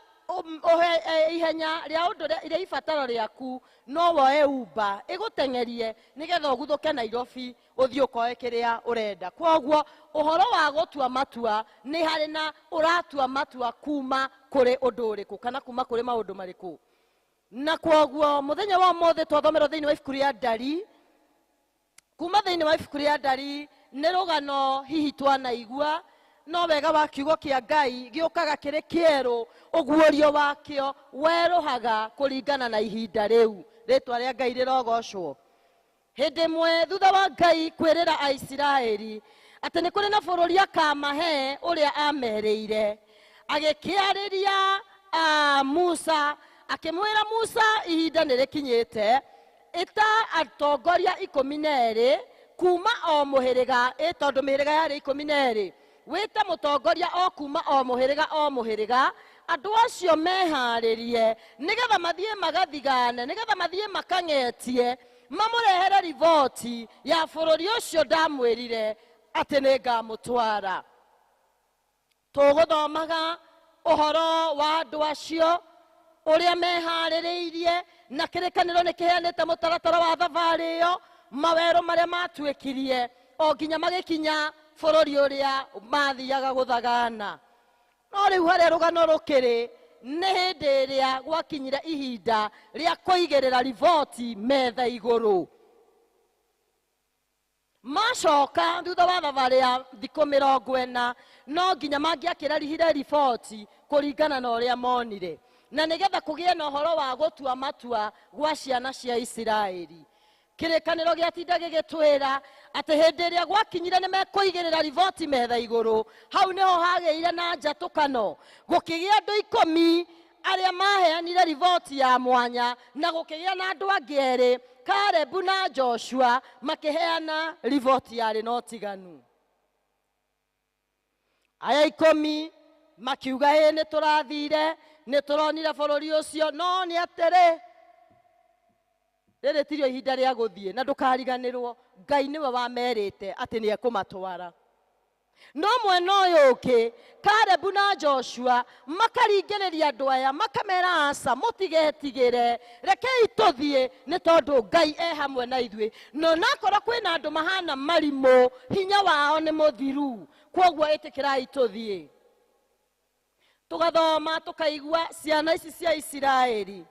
ihenya rĩa ũndũ rĩa ibataro rĩaku, no woe Uber ĩgũteng'erie nĩgetha ũguthũke Nairobi ũthiĩ ũkoe kĩrĩa ũrenda. Kwoguo ũhoro wa gũtua matua nĩ harĩ na ũratua matua kuma kũrĩ ũndũ ũrĩkũ kana kuma kũrĩ maũndũ marĩkũ. Na kwoguo mũthenya wa ũmũthĩ twathomerwo thĩinĩ wa ibuku rĩa Ndari. Kuma thĩinĩ wa ibuku rĩa Ndari nĩ rũgano hihi twanaigua, no wega wa kiugo kĩa Ngai gĩũkaga kĩrĩ kĩerũ, ũguũrio wakĩo werũhaga kũringana na ihinda rĩu. Rĩtwa rĩa Ngai rĩrogocwo. Hĩndĩ ĩmwe thutha wa Ngai kwĩrĩra Aisiraeli atĩ nĩ kũrĩ na bũrũri akamahe ũrĩa amerĩire, agĩkĩarĩria Musa, akĩmwĩra Musa, ihinda nĩ rĩkinyĩte, ĩta atongoria 12 kuma o mũhĩrĩga, tondũ mĩhĩrĩga yarĩ 12, wĩte mũtongoria o kuma o mũhĩrĩga o mũhĩrĩga, andũ acio meharĩrie nĩgetha mathiĩ magathigane, nĩgetha mathiĩ makang'etie, mamũrehere riboti ya bũrũri ũcio ndamwĩrire atĩ nĩngamũtwara. Tũgũthomaga ũhoro wa andũ acio ũrĩa meharĩrĩirie, na kĩrĩkanĩro nĩ kĩheanĩte mũtaratara wa thabarĩ ĩyo, mawerũ marĩa matuĩkirie o nginya magĩkinya bũrũri ũrĩa mathiaga gũthagana. No rĩu harĩa rũgano rũkĩrĩ nĩ hĩndĩ ĩrĩa gwakinyire ihinda rĩa kũigĩrĩra riboti metha igũrũ. Macoka thutha wa thabarĩ ya thikũ 40, no nginya mangĩakĩrarihire riboti kũringana na ũrĩa monire, na nĩgetha kũgĩe na ũhoro wa gũtua matua gwa ciana cia Isiraeli. Kĩrĩkanĩro gĩatinda gĩgĩtwĩra atĩ hĩndĩ ĩrĩa gwakinyire nĩ mekũigĩrĩra riboti metha igũrũ, hau nĩho hagĩire na njatũkano. Gũkĩgĩa andũ 10 arĩa maheanire riboti ya mwanya, na gũkĩgĩa na andũ angĩ erĩ, Kalebu na Joshua, makĩheana riboti yarĩ na ũtiganu. Aya 10 makiuga ĩ nĩ tũrathire, nĩ tũronire bũrũri ũcio, no nĩ atĩrĩ, rĩrĩ tirio ihinda rĩa gũthiĩ, na ndũkariganĩrwo Ngai nĩwe wamerĩte atĩ nĩ ekũmatwara. No mwena ũyũ ũngĩ, Kalebu na Joshua makaringĩrĩria andũ aya, makamera aca, mũtigetigĩre, rekei tũthiĩ nĩ tondũ Ngai e hamwe na ithuĩ. No nakorwo kwĩna andũ mahana marimũ, hinya wao nĩ mũthiru, kwoguo ĩtĩkĩrai tũthiĩ. Tũgathoma tũkaigua ciana ici cia Isiraeli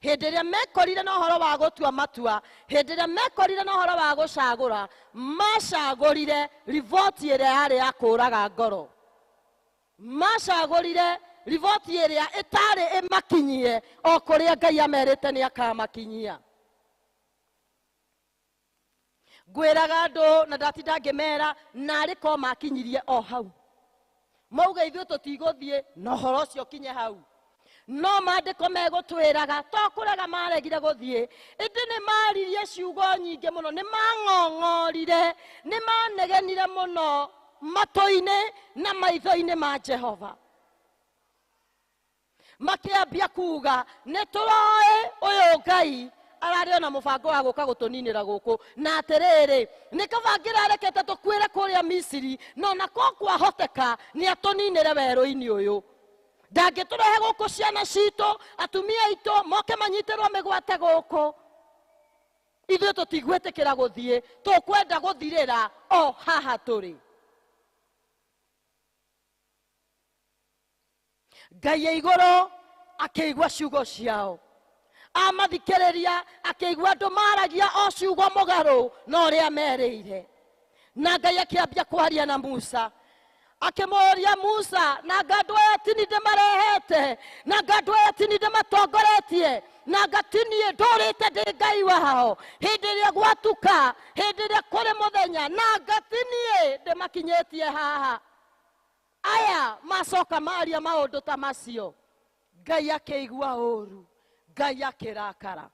hĩndĩ ĩrĩa mekorire na ũhoro wa gũtua matua, hĩndĩ ĩrĩa mekorire na ũhoro wa gũcagũra, macagũrire riboti ĩrĩa yarĩ ya kũũraga ngoro, macagũrire riboti ĩrĩa ĩtarĩ ĩmakinyie o kũrĩa Ngai amerĩte nĩ akamakinyia. Ngwĩraga andũ na ndatinda ngĩmera, narĩ ko makinyirie o hau, mauga ithuĩ tũtigũthiĩ na ũhoro ũcio ũkinye hau. No maandĩko megũtwĩraga to kũrega maregire gũthiĩ, ĩndĩ nĩ maririe ciugo nyingĩ mũno, nĩ mang'ong'orire, nĩ manegenire mũno matũ-inĩ na maitho-inĩ ma Jehova. Makĩambia kuga nĩ tũroĩ ũyũ Ngai ararĩ ona mũbango wa gũka gũtũninĩra gũkũ, na atĩrĩrĩ, nĩ kaba ngĩrarekete tũkuĩre kũrĩa Misiri, no nako kwahoteka nĩ atũninĩre werũ-inĩ ũyũ. Ndangĩtũrehe gũkũ ciana citũ, atumia aitũ moke manyitĩrwo mĩgwate gũkũ. Ithuĩ tũtigwĩtĩkĩra gũthiĩ, tũkwenda gũthirĩra o haha tũrĩ. Ngai ya igũrũ akĩigua ciugo ciao, amathikĩrĩria, akĩigua andũ maragia o ciugo mũgarũ na ũrĩa merĩire. Na Ngai akĩambia kwaria na Musa, akĩmũũria Musa, na anga andũ aya ti niĩ ndĩmarehete, na anga andũ aya ti niĩ ndĩmatongoretie, na anga ti niĩ ndũrĩte ndĩ Ngai wao, hĩndĩ ĩrĩa gwatuka, hĩndĩ ĩrĩa kũrĩ mũthenya, na anga ti niĩ ndĩmakinyĩtie haha. Aya macoka maria maũndũ ta macio, Ngai akĩigua ũru, Ngai akĩrakara.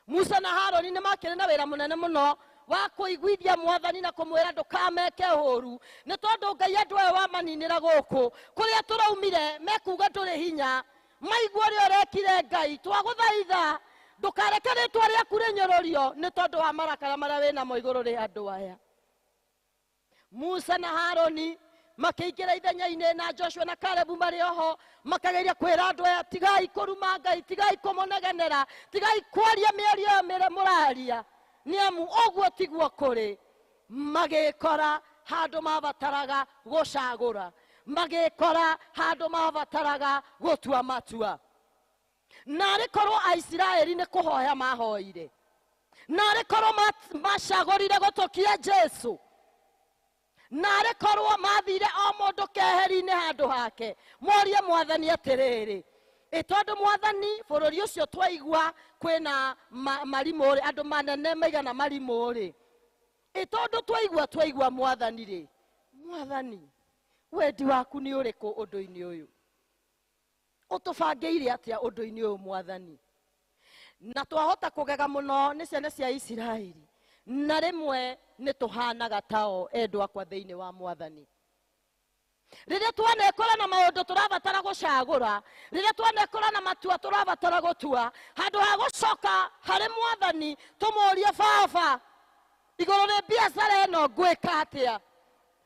Musa na Haroni nĩ makĩrĩ na wĩra mũnene mũno wa kũiguithia mwathani na kũmwĩra ndũkameke ũru, nĩ tondũ Ngai andũ aya wamaninĩra gũkũ kũrĩa tũraumire mekuga ndũrĩ hinya, maigua ũrĩa ũrekire Ngai, twagũthaitha ndũkareke rĩtwa rĩaku rĩnyũrũrio nĩ tondũ wa marakara marĩa wĩnamo igũrũ rĩa andũ aya. Musa na Haroni makĩingĩra ithenya-inĩ na Joshua na Kalebu marĩ oho, makageria kwĩra andũ aya, tigai kũruma Ngai, tigai kũmũnegenera, tigai kwaria mĩario ĩyo mũraria, nĩ amu ũguo tiguo kũrĩ. Magĩkora handũ mabataraga gũcagũra, magĩkora handũ mabataraga gũtua matua. Na arĩ korwo Aisiraeli nĩ kũhoya mahoire, na arĩ korwo macagũrire gũtũkia Jesu, na arĩ korwo mathire o mũndũ keheri-inĩ handũ hake, morie mwathani atĩrĩrĩ, ĩ tondũ mwathani bũrũri ũcio twaigua kwĩna marimũ rĩ, andũ manene maigana marimũ rĩ, ĩ tondũ twaigua mwathani rĩ, mwathani wendi waku nĩ ũrĩkũ ũndũ-inĩ ũyũ? Ũtũbangĩire atĩa ũndũ-inĩ ũyũ mwathani? Na twahota kũgega mũno nĩ ciana cia Isiraeli, na rĩmwe nĩ tũhanaga tao endwa akwa thĩinĩ wa mwathani. Rĩrĩa twanekora na maũndũ tũrabatara gũcagũra, rĩrĩa twanekora na matua tũrabatara gũtua, handũ ha gũcoka harĩ mwathani tũmũrie baba, igũrũ rĩ biacara ĩno ngwĩka atĩa?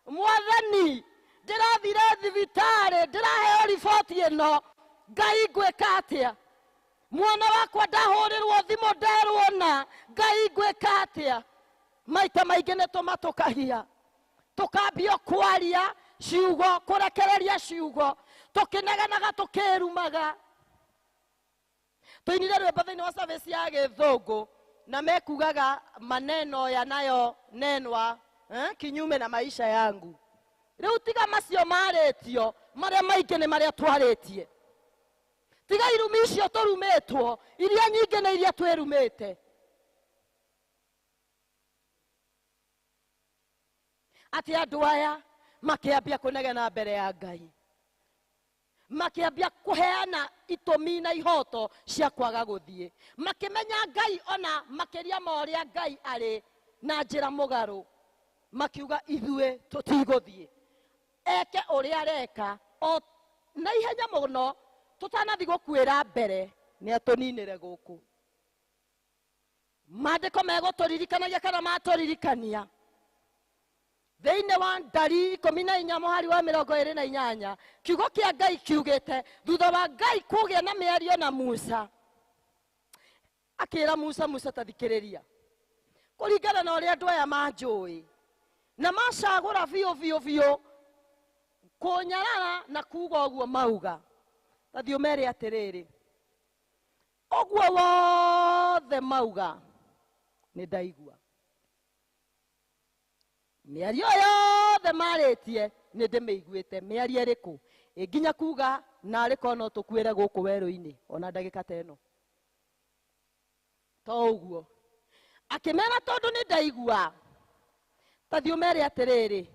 Mwathani ndĩrathire thibitarĩ, ndĩraheo riboti ĩno, Ngai ngwĩka atĩa? Mwana wakwa ndahũrĩrwo thimũ nderwo na, Ngai ngwĩka atĩa? Maita maingĩ nĩ tũmatũkagia, tũkambia kwaria ciugo, kũrekereria ciugo, tũkĩnegenaga, tũkĩrumaga. Tũinire rwĩmbo thĩinĩ wa service ya gĩthũngũ na mekugaga maneno yanayo nenwa, kinyume na maisha yangu. Rĩu tiga macio marĩtio, marĩa maingĩ nĩ marĩa twarĩtie. Tiga irumi icio tũrumĩtwo, iria nyingĩ nĩ iria twĩrumĩte. Atĩ andũ aya makĩambia kũnegena mbere ya Ngai, makĩambia kũheana itũmi na ihoto cia kwaga gũthiĩ, makĩmenya Ngai ona makĩria ma ũrĩa Ngai arĩ na njĩra mũgarũ, makiuga ithuĩ tũtigũthiĩ, eke ũrĩa areka o na ihenya mũno, tũtanathiĩ gũkuĩra mbere nĩ atũninĩre gũkũ. Maandĩko megũtũririkanagia kana matũririkania thĩinĩ wa ndari 14 mũhari wa 28, kiugo kĩa Ngai kiugĩte thutha wa Ngai kũgĩa na mĩario na Musa, akĩra Musa, Musa tathikĩrĩria, kũringana na ũrĩa andũ aya manjũĩ na macagũra biũ biũ biũ kũnyarara na kuga ũguo mauga, tathiĩ ũmere atĩrĩrĩ, ũguo wothe mauga nĩ ndaigua, mĩario yothe marĩtie nĩ ndĩmĩiguĩte. Mĩario ĩrĩkũ? Ĩ nginya kuga narĩ korwo no tũkuĩre gũkũ werũ-inĩ ona ndagĩka ta ĩno. To ũguo akĩmera, tondũ nĩ ndaigua, tathiĩ ũmere atĩrĩrĩ,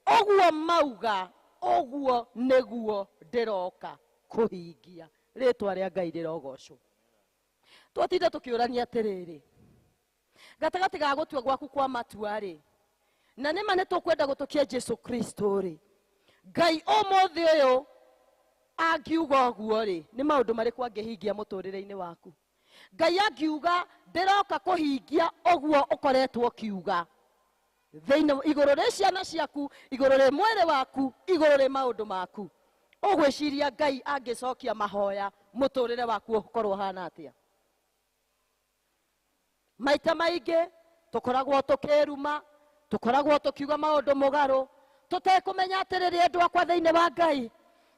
ũguo mauga ũguo nĩguo ndĩroka kũhingia. Rĩtwa rĩa Ngai rĩrogocwo. Twatinda tũkĩũrania atĩrĩrĩ, gatagatĩ ga gũtua gwaku kwa matua rĩ, na nĩma nĩ tũkwenda gũtũkia Jesu Kristo rĩ, Ngai ũmũthĩ ũyũ angiuga ũguo rĩ, nĩ maũndũ marĩkũ angĩhingia mũtũrĩre-inĩ waku? Ngai angiuga ndĩroka kũhingia ũguo ũkoretwo ũkiuga thĩinĩ igũrũ rĩ ciana ciaku, igũrũ rĩ mwĩrĩ waku, igũrũ rĩ maũndũ maku, Ũgwĩciria Ngai angĩcokia mahoya mũtũrĩre waku ũkorwo ũhana atĩa? Maita maingĩ tũkoragwo tũkĩruma, tũkoragwo tũkiuga maũndũ mũgarũ, tũtekũmenya atĩrĩrĩ andũ akwa thĩinĩ wa Ngai,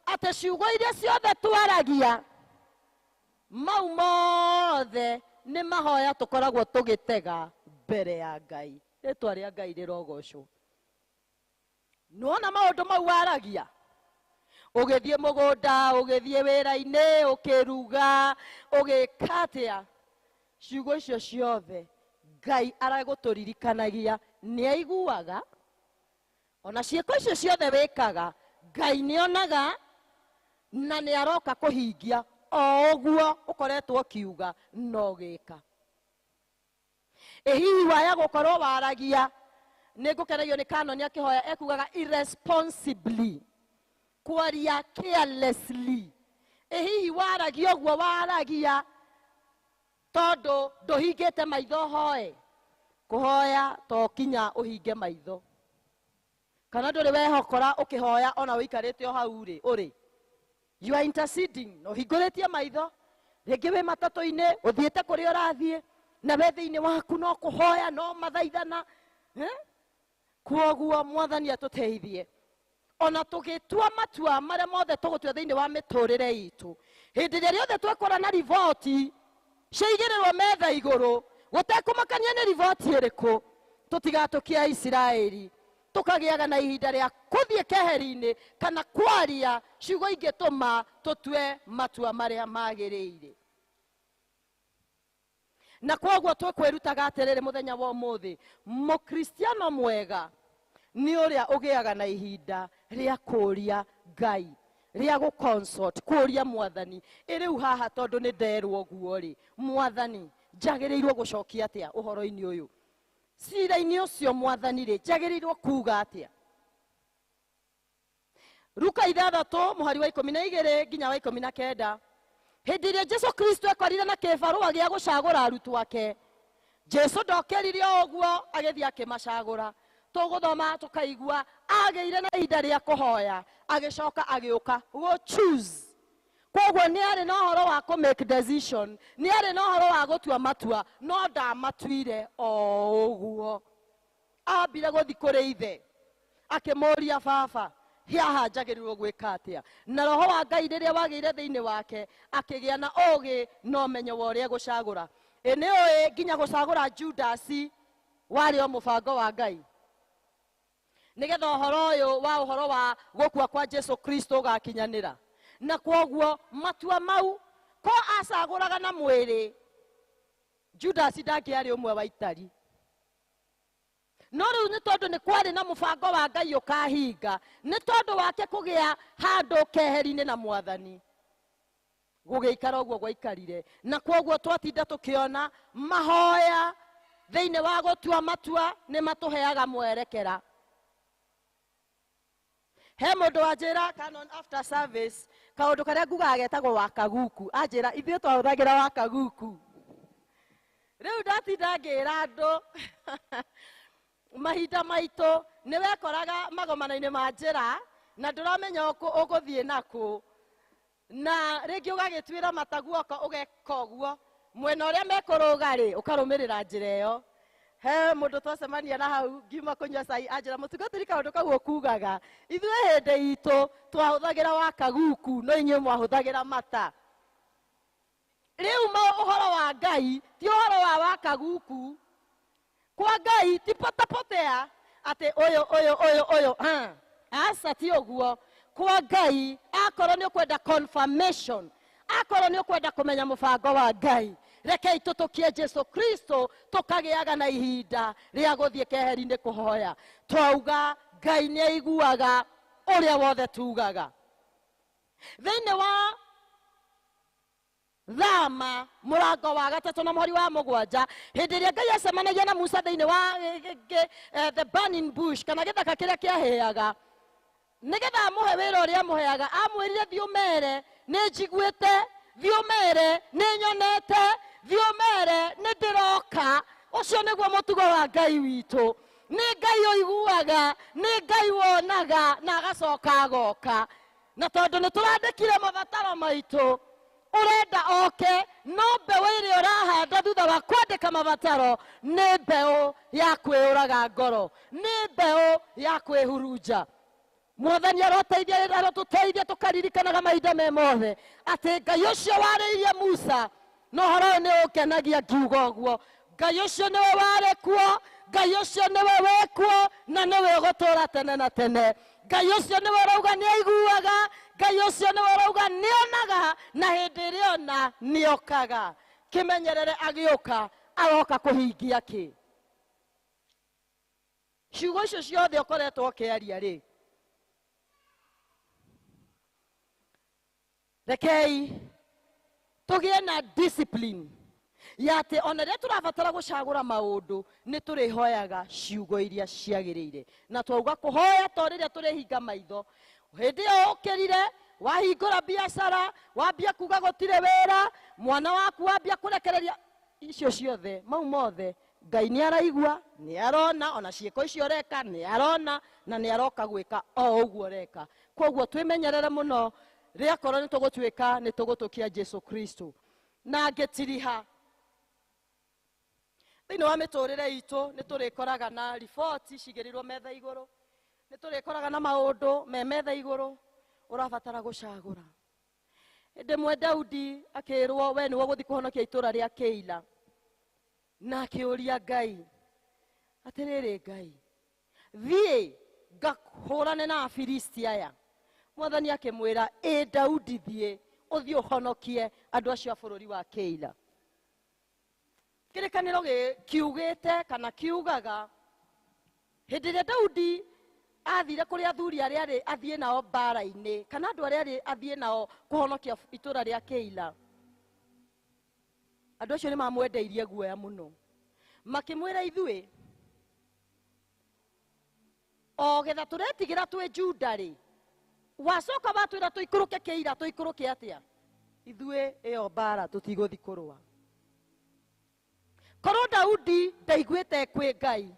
atĩ ciugo iria ciothe twaragia mau mothe nĩ mahoya tũkoragwo tũgĩtega mbere ya Ngai. Rĩtwa rĩa Ngai rĩrogocwo. Nĩwona maũndũ mau waragia, ũgĩthiĩ mũgũnda, ũgĩthiĩ wĩra-inĩ, ũkĩruga, ũgĩka atĩa, ciugo icio ciothe Ngai aragũtũririkanagia nĩ aiguaga. Ona ciĩko icio ciothe wĩkaga Ngai nĩonaga na nĩ aroka kũhingia o ũguo ũkoretwo ũkiuga no gĩka. Ĩ hihi waya gũkorwo waragia, nĩ ngũkenagio nĩ Kanoni akĩhoya ekugaga irresponsibly, kwaria carelessly. Ĩ hihi waragia ũguo waragia tondũ ndũhingĩte maitho hoe? Kũhoya to kinya ũhinge maitho, kana ndũrĩ wehokora ũkĩhoya ona ũikarĩte o hau rĩ, ũrĩ you are interceding na ũhingũrĩtie maitho, rĩngĩ wĩ matatũ-inĩ ũthiĩte kũrĩa ũrathiĩ na we thĩinĩ waku no kũhoya no mathaithana. Kwoguo Mwathani atũteithie ona tũgĩtua matua marĩa mothe tũgũtua thĩinĩ wa mĩtũrĩre itũ, hĩndĩ ĩrĩa rĩothe twekora na riboti ciaigĩrĩrwo metha igũrũ, gũtekũmakania nĩ riboti ĩrĩkũ, tũtigatũkia Isiraeli, tũkagĩaga na ihinda rĩa kũthiĩ keheri-inĩ kana kwaria ciugo ingĩtũma tũtue matua marĩa magĩrĩire. Na kwoguo twĩkwĩrutaga atĩrĩrĩ mũthenya wa ũmũthĩ, mũkristiano mwega nĩ ũrĩa ũgĩaga na ihinda rĩa kũũria Ngai, rĩa gũ-consult, kũũria Mwathani, ĩ rĩu haha tondũ nĩ nderwo ũguo rĩ, Mwathani njagĩrĩirwo gũcokia atĩa ũhoro-inĩ ũyũ? Cira-inĩ ũcio Mwathani rĩ, njagĩrĩirwo kuuga atĩa? Luka 6 mũhari wa 12 nginya wa 19. Hĩndĩ ĩrĩa Jesu Kristo ekorire na kĩbarũa gĩa gũcagũra arutwo ake, Jesu ndokĩrire o ũguo agĩthiĩ akĩmacagũra. Tũgũthoma tũkaigua agĩire na ihinda rĩa kũhoya, agĩcoka agĩũka gũ choose. Kwoguo nĩ arĩ na ũhoro wa kũ make decision, nĩ arĩ na ũhoro wa gũtua matua, no ndamatuire o ũguo. Ambire gũthiĩ kũrĩ ithe, akĩmũũria, baba, haha njagĩrĩirwo gwĩka atĩa? Na roho wa Ngai rĩrĩa wagĩire thĩinĩ wake, akĩgĩa na ũũgĩ na ũmenyo wa ũrĩa gũcagũra. Ĩ nĩ ũĩ nginya gũcagũra Judasi warĩ o mũbango wa Ngai, nĩgetha ũhoro ũyũ wa ũhoro wa gũkua kwa Jesu Kristo ũgakinyanĩra. Na kwoguo matua mau ko acagũraga na mwĩrĩ, Judasi ndangĩarĩ ũmwe wa itari. No rĩu nĩ tondũ nĩ kwarĩ na mũbango wa Ngai ũkahinga, nĩ tondũ wake kũgĩa handũ keheri-inĩ na Mwathani, gũgĩikara ũguo gwaikarire. Na kwoguo twatinda tũkĩona mahoya thĩinĩ wa gũtua matua nĩ matũheaga mwerekera. He mũndũ wanjĩra Canon after service kaũndũ karĩa ngugaga getagwo wakaguku, anjĩra ithuĩ twahũthagĩra wakaguku. Rĩu ndatinda ngĩra andũ mahinda maitũ nĩ wekoraga magomano-inĩ ma njĩra na ndũramenya ũgũthiĩ nakũ, na rĩngĩ ũgagĩtuĩra mata guoko ũgeka ũguo mwena ũrĩa mekũrũga rĩ, ũkarũmĩrĩra njĩra ĩyo. He mũndũ twacemania na hau ngiuma kũnyua cai anjĩra, mũtungatĩri kaũndũ kau ũkugaga ithuĩ hĩndĩ itũ twahũthagĩra wakaguku, no inyuĩ mwahũthagĩra mata. Rĩu ũhoro wa Ngai ti ũhoro wa wakaguku. Kwa Ngai ti potapotea atĩ ũyũ ũyũ ũyũ ũyũ, aca ti ũguo. Kwa Ngai akorwo nĩ ũkwenda confirmation, akorwo nĩ ũkwenda kũmenya mũbango wa Ngai, rekei tũtũkie Jesu Kristo, tũkagĩaga na ihinda rĩa gũthiĩ keheri-inĩ kũhoya. Twauga Ngai nĩ aiguaga ũrĩa wothe tugaga. Thĩinĩ wa Thama mũrango wa 3 na mũhari wa 7, hĩndĩ ĩrĩa Ngai acemanagia na Musa thĩinĩ wa the burning bush, kana gĩthaka kĩrĩa kĩahĩaga, nĩgetha amũhe wĩra ũrĩa amũheaga, amwĩrire thiĩ ũmere nĩ njiguĩte, thiĩ ũmere nĩ nyonete, thiĩ ũmere nĩ ndĩroka. Ũcio nĩguo mũtugo wa Ngai witũ. Nĩ Ngai ũiguaga, nĩ Ngai wonaga na agacoka agoka. Na tondũ nĩ tũrandĩkire mabataro maitũ, ũrenda oke, no mbeũ ĩrĩa ũrahanda thutha wa kwandĩka mabataro nĩ mbeũ ya kwĩũraga ngoro, nĩ mbeũ ya kwĩhurunja. Mwathani aroteithia, arotũteithia tũkaririkanaga mahinda me mothe atĩ Ngai ũcio warĩirie Musa, na ũhoro ũyũ nĩ ũngenagia ngiuga ũguo. Ngai ũcio nĩwe warĩ kuo, Ngai ũcio nĩwe wĩ kuo, na nĩwe ũgũtũũra tene na tene. Ngai ũcio nĩwe ũrauga nĩ aiguaga, Ngai ũcio nĩwe ũrauga nĩ onaga, na hĩndĩ ĩrĩa ona nĩ okaga. Kĩmenyerere agĩũka, aroka kũhingia kĩ? Ciugo icio ciothe ũkoretwo ũkĩaria rĩ, rekei tũgĩe na discipline ya atĩ ona rĩrĩa tũrabatara gũcagũra maũndũ nĩ tũrĩhoyaga ciugo iria ciagĩrĩire. Na twauga kũhoya to rĩrĩa tũrĩhinga maitho. Hĩndĩ ĩyo ũkĩrire, wahingũra biacara, wambia kuga gũtirĩ wĩra, mwana waku wambia kũrekereria, icio ciothe, mau mothe, Ngai nĩ araigua, nĩ arona, ona ciĩko icio ũreka nĩ arona, na nĩ aroka gwĩka o ũguo ũreka. Koguo twĩmenyerere mũno, rĩakorwo nĩ tũgũtuĩka nĩ tũgũtũkia Jesu Kristo. Na ngĩtiriha thĩinĩ wa mĩtũrĩre itũ nĩ tũrĩkoraga na riboti cigĩrĩirwo metha igũrũ, nĩ tũrĩkoraga na maũndũ me metha igũrũ ũrabatara gũcagũra. Hĩndĩ ĩmwe Daudi akĩrwo we nĩwe ũgũthiĩ kũhonokia itũũra rĩa Keila, na akĩũria Ngai atĩrĩrĩ, Ngai thiĩ ngahũrane na Afilisti aya. Mwathani akĩmwĩra, ĩ Daudi thiĩ ũthiĩ ũhonokie andũ acio a bũrũri wa Keila. Kĩrĩkanĩro kiugĩte kana kiugaga hĩndĩ ĩrĩa Daudi athire kũrĩ athuri arĩa arĩ athiĩ nao mbara-inĩ, kana andũ arĩa arĩ athiĩ nao kũhonokia itũũra rĩa Keila, andũ acio nĩ mamwendeirie guoya mũno, makĩmwĩra ithuĩ o getha tũretigĩra twĩ Juda rĩ, wacoka watwĩra tũikũrũke Keila, tũikũrũke atĩa? Ithuĩ ĩyo mbara tũtigũthiĩ kũrũa. Korwo Daudi ndaiguĩte kwĩ Ngai,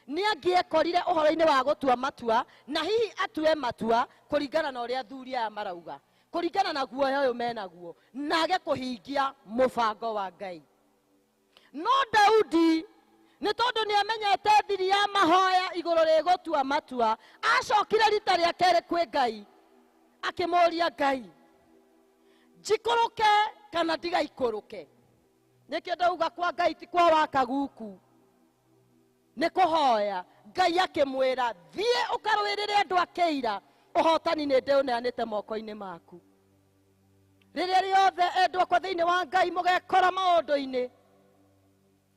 nĩ angĩekorire ũhoro-inĩ wa gũtua matua, na hihi atue matua kũringana na ũrĩa athuri aya marauga, kũringana na guoya ũyũ menaguo, na age kũhingia mũbango wa Ngai. No Daudi nĩ tondũ nĩ amenyete thiri ya mahoya igũrũ rĩgũtua matua, acokire rita rĩa kerĩ kwĩ Ngai, akĩmũũria Ngai, njikũrũke kana ndigaikũrũke? Nĩkĩo ndauga kwa Ngai ti kwa wakaguku, nĩ kũhoya. Ngai akĩmwĩra, thiĩ ũkarũĩrĩre andũ a Keila, ũhotani nĩ ndĩũneanĩte moko-inĩ maku. Rĩrĩa rĩothe endwa akwa thĩinĩ wa Ngai mũgekora maũndũ-inĩ,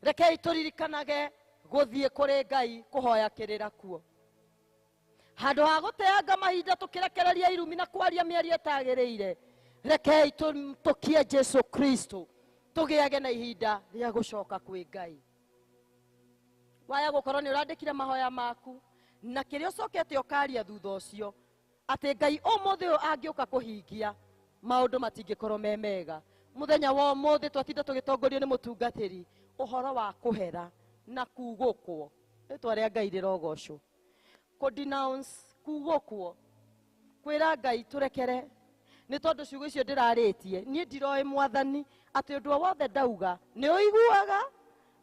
rekei tũririkanage gũthiĩ kũrĩ Ngai kũhoya kĩrĩra kuo. Handũ ha gũteanga mahinda tũkĩrekereria irumi na kwaria mĩario ĩtagĩrĩire, rekei tũkie Jesu Kristo, tũgĩage na ihinda rĩa gũcoka kwĩ Ngai. Waya gũkorwo nĩ ũrandĩkire mahoya maku, na kĩrĩa ũcokete ũkaria thutha ũcio, atĩ Ngai ũmũthĩ ũyũ angĩũka kũhingia, maũndũ matingĩkorwo me mega. Mũthenya wa ũmũthĩ twatinda tũgĩtongorio nĩ mũtungatĩri ũhoro wa kũhera na kugũkwo. Rĩtwa rĩa Ngai rĩrogocwo. Kũ-denounce kugũkwo, kwĩra Ngai tũrekere, nĩ tondũ ciugo icio ndĩrarĩtie niĩ ndiroĩ Mwathani atĩ ũndũ o wothe ndauga nĩ ũiguaga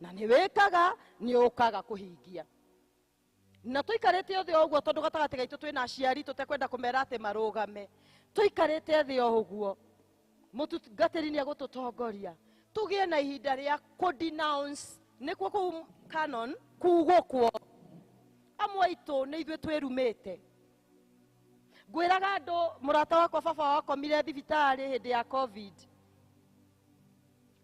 na nĩ wĩkaga, nĩ ũkaga kũhingia. Na tũikarĩte othe o ũguo tondũ gatagatĩ gaitũ twĩna aciari tũtekwenda kũmera atĩ marũgame, tũikarĩte thĩ o ũguo, mũtungatĩri nĩ egũtũtongoria tũgĩe na ihinda rĩa kũ-denounce, nĩkuo kũu canon kugũkwo. Amwe aitũ nĩ ithuĩ twĩrumĩte. Ngwĩraga andũ, mũrata wakwa baba wakomire thibitarĩ hĩndĩ ya COVID,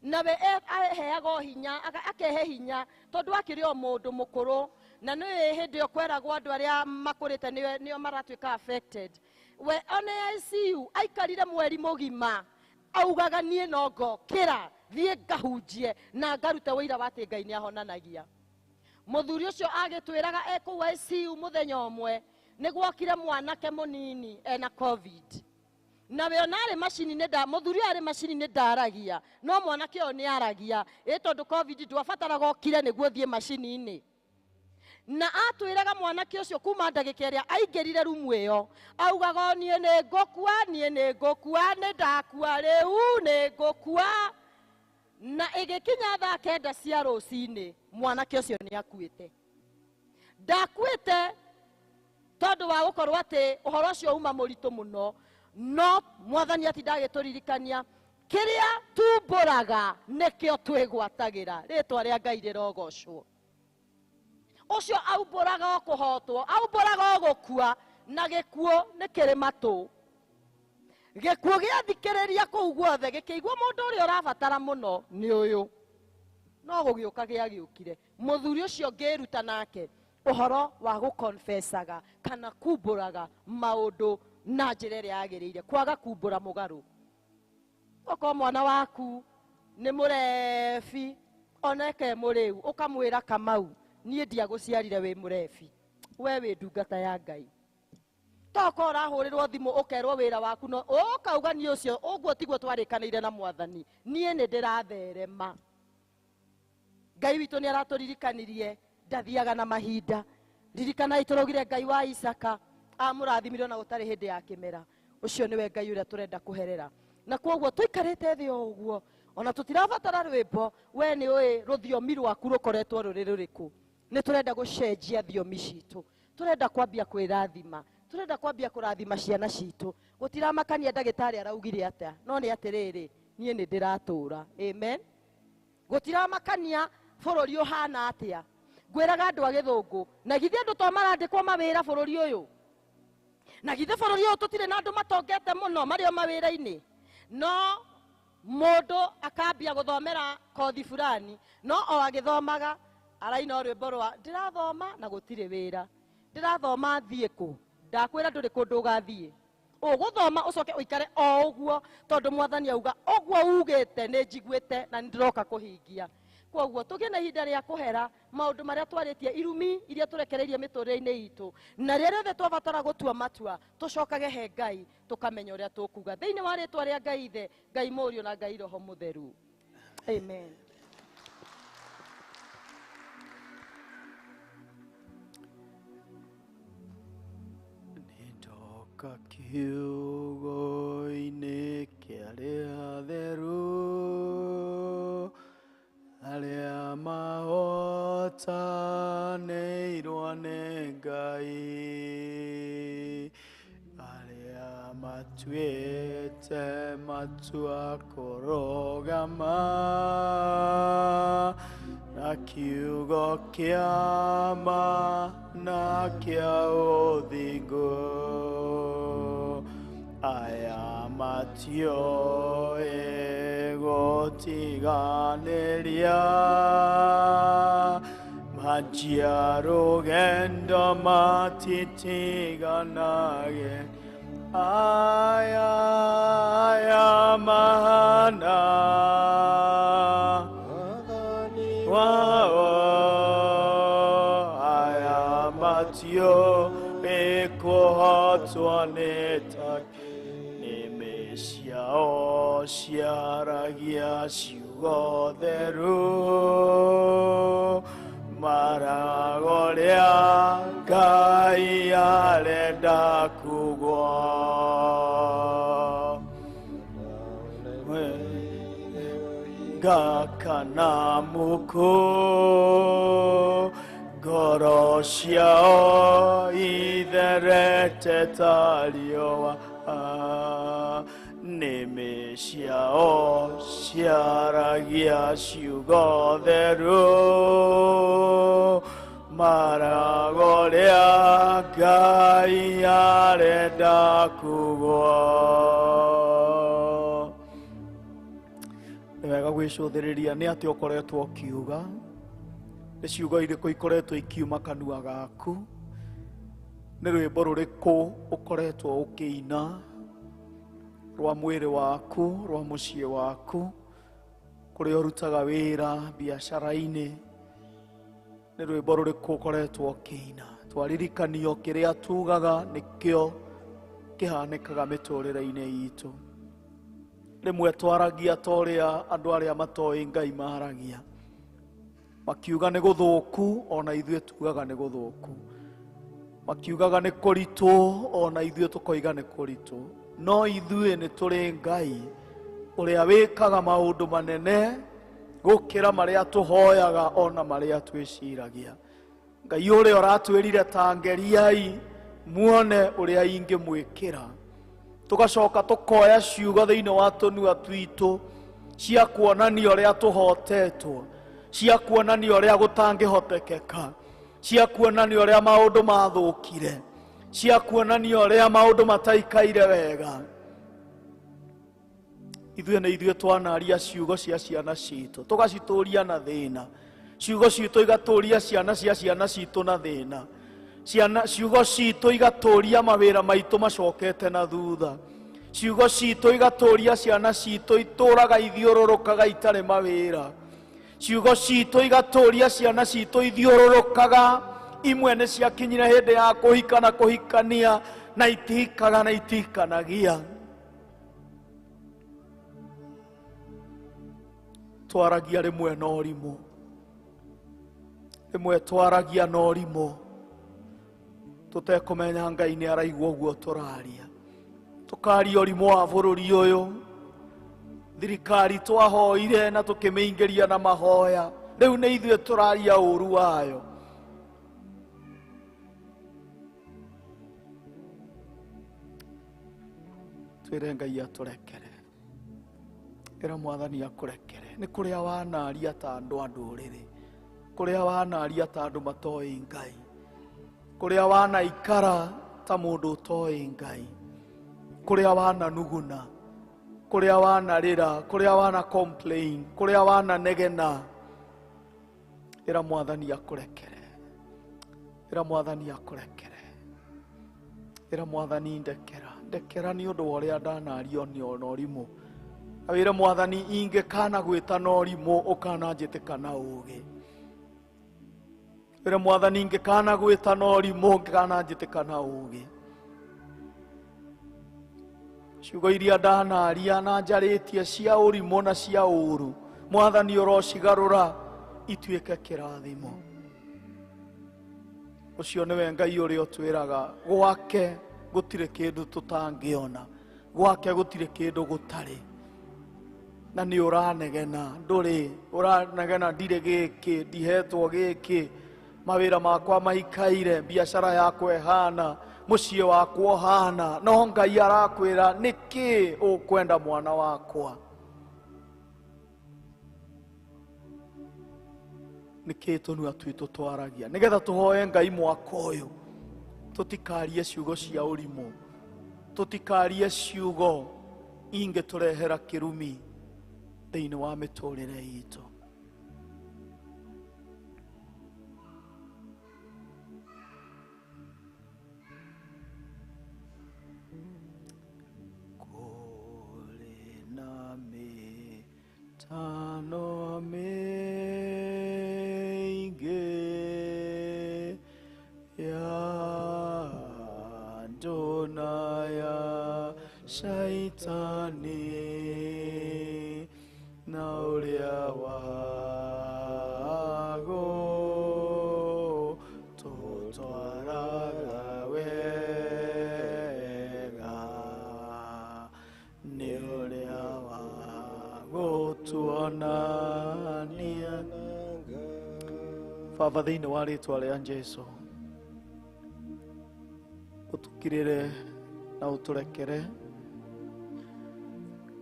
nawe aheaga o hinya, akehe hinya tondũ akĩrĩ o mũndũ mũkũrũ, na nĩ hĩndĩ ĩyo kweragwo andũ arĩa makũrĩte nĩo maratuĩka affected. We one ICU aikarire mweri mũgima augaga niĩ no ngokĩra thiĩ ngahunjie na ngarute ũira wa atĩ Ngai nĩahonanagia. Mũthuri ũcio agĩtwĩraga e kũu ICU mũthenya ũmwe nĩ gwokire mwanake mũnini ena COVID, nawe ona arĩ macini-inĩ mũthuri ũyũ arĩ macini-inĩ ndaragia, no mwanake ũyũ nĩ aragia, ĩ tondũ COVID ndwabataraga okire nĩguo ũthiĩ macini-inĩ. Na atwĩraga mwanake ũcio kuma ndagĩka ĩrĩa aingĩrire rumu ĩyo augaga niĩ nĩ ngũkua, niĩ nĩ ngũkua, nĩ ndakua rĩu nĩ ngũkua. Na ĩgĩkinya thaa 9 cia rũcinĩ mwanake ũcio nĩ akuĩte. Ndakuĩte tondũ wa gũkorwo atĩ ũhoro ũcio uma mũritũ mũno, no mwathani atinda agĩtũririkania kĩrĩa tumbũraga nĩkĩo twĩgwatagĩra. Rĩtwa rĩa Ngai rĩrogocwo. Ũcio aumbũraga o kũhotwo, aumbũraga o gũkua, na gĩkuũ nĩ kĩrĩ matũ. Gĩkuũ gĩathikĩrĩria kũu guothe gĩkĩigua mũndũ ũrĩa ũrabatara mũno nĩ ũyũ. No gũgĩũka gĩagĩũkire. Mũthuri ũcio ngĩruta nake ũhoro wa gũkonfesaga kana kumbũraga maũndũ na njĩra ĩrĩa yagĩrĩire, kwaga kumbũra mũgarũ. Okorwo mwana waku nĩ mũrebi oneke mũrĩu, ũkamwĩra Kamau niĩ ndiagũciarire wĩ mũrebi, we wĩ ndungata ya Ngai. Tokorwo ũrahũrĩrwo thimũ ũkerwo wĩra waku no ũkauga niĩ ũcio ũguo tiguo twarĩkanĩire na mwathani, niĩ nĩ ndĩratherema. Ngai witũ nĩ aratũririkanirie ndathiaga na mahinda. Ririkanai tũraugire Ngai wa Isaka amũrathimire ona gũtarĩ hĩndĩ ya kĩmera. Ũcio nĩwe Ngai ũrĩa tũrenda kũherera. Na koguo tũikarĩte thĩ o ũguo ona tũtirabatara rwĩmbo, we nĩ ũĩ rũthiomi rwaku rũkoretwo rũrĩ rũrĩkũ. Nĩ tũrenda gũcenjia thiomi citũ, tũrenda kwambia kwĩrathima, tũrenda kwambia kũrathima ciana citũ. Gũtiramakania ndagĩtarĩ araugire atĩa, no nĩ atĩrĩrĩ, niĩ nĩ ndĩratũra. Amen. Gũtiramakania bũrũri ũhana atĩa. Ngwĩraga andũ a gĩthũngũ, na githĩ andũ to marandĩkwo mawĩra bũrũri ũyũ? Na githĩ bũrũri ũyũ tũtirĩ na andũ matongete mũno marĩ o mawĩra-inĩ? No mũndũ akambia gũthomera kothi fulani, no o agĩthomaga araina rwĩmbo rwa ndĩrathoma na gũtirĩ wĩra, ndĩrathoma thiĩ kũ, ndakwĩra ndũrĩ kũndũ ũgathiĩ. Ũgũthoma ũcoke ũikare o ũguo, tondũ mwathani auga ũguo ugĩte nĩ njiguĩte na nĩ ndĩroka kũhingia. Koguo tũgĩe na ihinda rĩa kũhera maũndũ marĩa twarĩtie, irumi iria tũrekereirie mĩtũrĩre-inĩ itũ, na rĩrĩa rĩothe twabatara gũtua matua tũcokage he Ngai tũkamenya ũrĩa tũkuga. Thĩinĩ wa rĩtwa rĩa Ngai Ithe, Ngai Mũriũ na Ngai Roho Mũtheru. Amen. Nĩndoka kiugo-inĩ kĩa arĩa atheru, arĩa mahotanĩirwo nĩ Ngai, arĩa matuĩte matua kũrũgama na kiugo kĩa ma na kĩa ũthingu. Aya matioĩ gũtiganĩria, manjia rũgendo matitiganage. Aya aya mahana wao, aya matioĩ kũhotwo nĩ ta nĩmĩ ciao ciaragia ciugo theru, marago rĩa Ngai arenda kugwo. Gakana muku ngoro ciao itherete ta riũa, nĩmĩ ciao ciaragia ciugo theru, marago rĩa Ngai arenda kugwo. Nĩ wega gwĩcũthĩrĩria nĩ atĩa ũkoretwo ũkiuga, nĩ ciugo irĩkũ ikoretwo ikiuma kanua gaku, nĩ rwĩmbo rũrĩkũ ũkoretwo ũkĩina rwa mwĩrĩ waku, rwa mũciĩ waku, kũrĩa ũrutaga wĩra, biacara-inĩ, nĩ rwĩmbo rũrĩkũ ũkoretwo ũkĩina. Twaririkanio kĩrĩa tugaga nĩkĩo kĩhanĩkaga mĩtũrĩre-inĩ itũ. Rĩmwe twaragia ta ũrĩa andũ arĩa matoĩ Ngai maragia, Makiuga nĩ gũthũku ona ithuĩ tugaga nĩ gũthũku. Makiugaga nĩ kũritũ ona ithuĩ tũkoiga nĩ kũritũ. No ithuĩ nĩ tũrĩ Ngai ũrĩa wĩkaga maũndũ manene gũkĩra marĩa tũhoyaga ona marĩa twĩciragia. Ngai ũrĩa ũratwĩrire ta ngeriai muone ũrĩa ingĩmwĩkĩra. Tũgacoka tũkoya ciugo thĩinĩ wa tũnua twitũ cia kuonania ũrĩa tũhotetwo, cia kuonania ũrĩa gũtangĩhotekeka, cia kuonania ũrĩa maũndũ mathũkire, cia kuonania ũrĩa maũndũ mataikaire wega. Ithuĩ nĩ ithuĩ twanaria ciugo cia ciana citũ tũgacitũria na thĩna. Ciugo citũ igatũria ciana cia ciana citũ na thĩna. Ciugo citũ igatũria mawĩra maitũ macokete na thutha. Ciugo citũ igatũria ciana citũ itũraga ithiũrũrũkaga itarĩ mawĩra. Ciugo citũ igatũria ciana citũ ithiũrũrũkaga, imwe nĩ ciakinyire hĩndĩ ya kũhika na kũhikania na itihikaga na itihikanagia. Twaragia rĩmwe na ũrimũ, rĩmwe twaragia na ũrimũ tũtekũmenya Ngai nĩ araigua ũguo tũraria. Tũkaria ũrimũ wa bũrũri ũyũ, thirikari twahoire na tũkĩmĩingĩria na mahoya, rĩu nĩ ithuĩ tũraria ũru wayo. Twĩre Ngai atũrekere, ĩra Mwathani akũrekere. Nĩ kũrĩa wanaria ta andũ a ndũrĩrĩ, kũrĩa wanaria ta andũ matoĩ Ngai, kũrĩa wanaikara ta mũndũ ũtoĩ Ngai, kũrĩa wananuguna, kũrĩa wanarĩra, kũrĩa wana complain, kũrĩa wananegena. Ĩra Mwathani akũrekere, ĩra Mwathani akũrekere, ĩra Mwathani ndekera, ndekera nĩ ũndũ wa ũrĩa ndanario nĩ ona ũrimũ. Wĩre Mwathani ingĩkana gwĩta na ũrimũ ũkananjĩtĩka na ũũgĩ. Wĩre Mwathani ingĩkana gwĩta na ũrimũ ũkananjĩtĩka na ũũgĩ. Ciugo iria ndanaria na njarĩtie cia ũrimũ na cia ũũru, Mwathani ũrocigarũra ituĩke kĩrathimo. Ũcio nĩwe Ngai ũrĩa ũtwĩraga gwake gũtirĩ kĩndũ tũtangĩona, gwake gũtirĩ kĩndũ gũtarĩ. Na nĩ ũranegena, ndũrĩ ũranegena, ndirĩ gĩkĩ, ndihetwo gĩkĩ, mawĩra makwa maikaire, biacara yakwa ĩhana, mũciĩ wakwa ũhana, no Ngai arakwĩra nĩkĩ ũkwenda mwana wakwa? Nĩkĩ tũnua twitũ twaragia? Nĩgetha tũhoe Ngai mwaka ũyũ tũtikarie ciugo cia ũrimũ, tũtikarie ciugo ingĩtũrehera kĩrumi thĩinĩ wa mĩtũrĩre itũ. Kũrĩ na mĩtano mĩingĩ ya andũ na ya Shaitani, na ũrĩa wago tũtwaraga wega, nĩ ũrĩa wagũtuonania. Baba, thĩinĩ wa rĩtwa rĩa Jesũ, ũtũkirĩre na ũtũrekere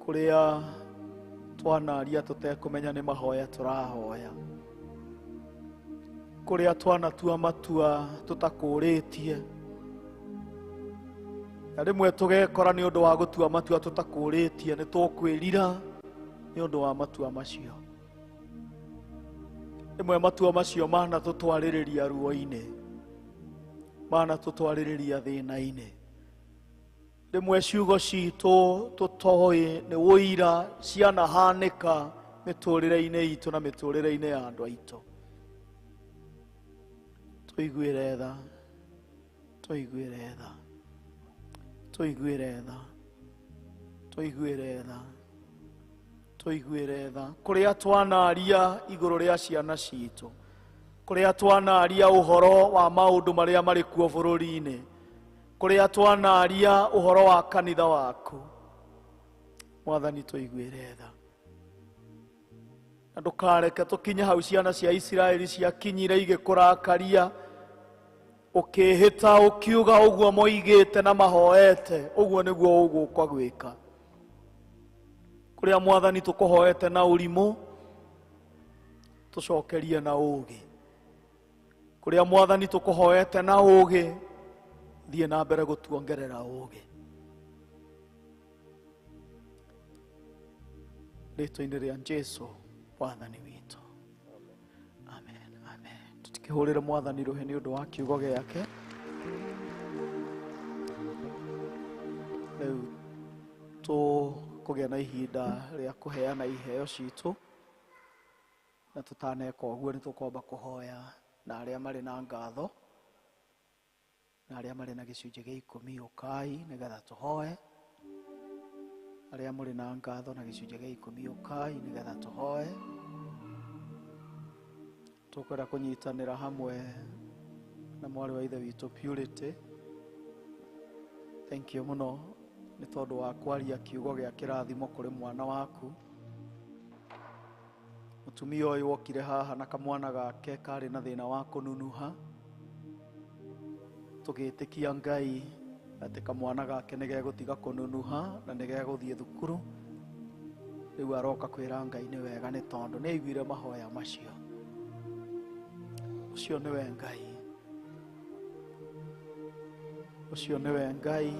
kũrĩa twanaria tũtekũmenya nĩ mahoya tũrahoya, kũrĩa twanatua matua tũtakũrĩtie, na rĩmwe tũgekora nĩ ũndũ wa gũtua matua tũtakũrĩtie nĩ tũkwĩrira nĩ ũndũ wa matua macio. Rĩmwe matua macio manatũtwarĩrĩria ruo-inĩ, manatũtwarĩrĩria thĩna-inĩ. Rĩmwe ciugo citũ tũtoĩ nĩ ũira cianahanĩka mĩtũrĩre-inĩ itũ na mĩtũrĩre-inĩ ya andũ aitũ. Tũiguĩre tha, tũiguĩre tha, tũiguĩre tha, tũiguĩre tha, Tũiguĩre tha kũrĩa twanaria igũrũ rĩa ciana citũ, kũrĩa twanaria ũhoro wa maũndũ marĩa marĩ kuo bũrũri-inĩ, kũrĩa twanaria ũhoro wa kanitha waku. Mwathani, tũiguĩre tha na ndũkareke tũkinye hau ciana cia Isiraeli ciakinyire igĩkũrakaria, ũkĩhĩta ũkiuga ũguo moigĩte na mahoete, ũguo nĩguo ũgũka gwĩka. Kũrĩa Mwathani tũkũhoete na ũrimũ, tũcokerie na ũũgĩ. Kũrĩa Mwathani tũkũhoete na ũũgĩ, thiĩ na mbere gũtuongerera ũũgĩ. Rĩtwa-inĩ rĩa Jesu Mwathani witũ, amen, amen. Tũtikĩhũrĩre Mwathani rũhĩ nĩ ũndũ wa kiugo gĩake. Rĩu tũkũgĩa na ihinda rĩa kũheana iheo citũ, na tũtaneka ũguo nĩ tũkwamba kũhoya na arĩa marĩ na ngatho na arĩa marĩ na gĩcunjĩ gĩa ikũmi, ũkai nĩgetha tũhoe. Arĩa mũrĩ na ngatho na gĩcunjĩ gĩa ikũmi, ũkai nĩgetha tũhoe. Tũkwenda kũnyitanĩra hamwe na mwarĩ wa ithe witũ Purity. Thank you mũno nĩ tondũ wa kwaria kiugo gĩa kĩrathimo kũrĩ mwana waku. Mũtumia ũyũ wokire haha na kamwana gake karĩ na thĩna wa kũnunuha, tũgĩtĩkia Ngai atĩ kamwana gake nĩ gegũtiga kũnunuha na nĩ gegũthiĩ thukuru. Rĩu aroka kwĩra Ngai nĩ wega nĩ tondũ nĩ aiguire mahoya macio. Ũcio nĩwe Ngai, ũcio nĩwe Ngai,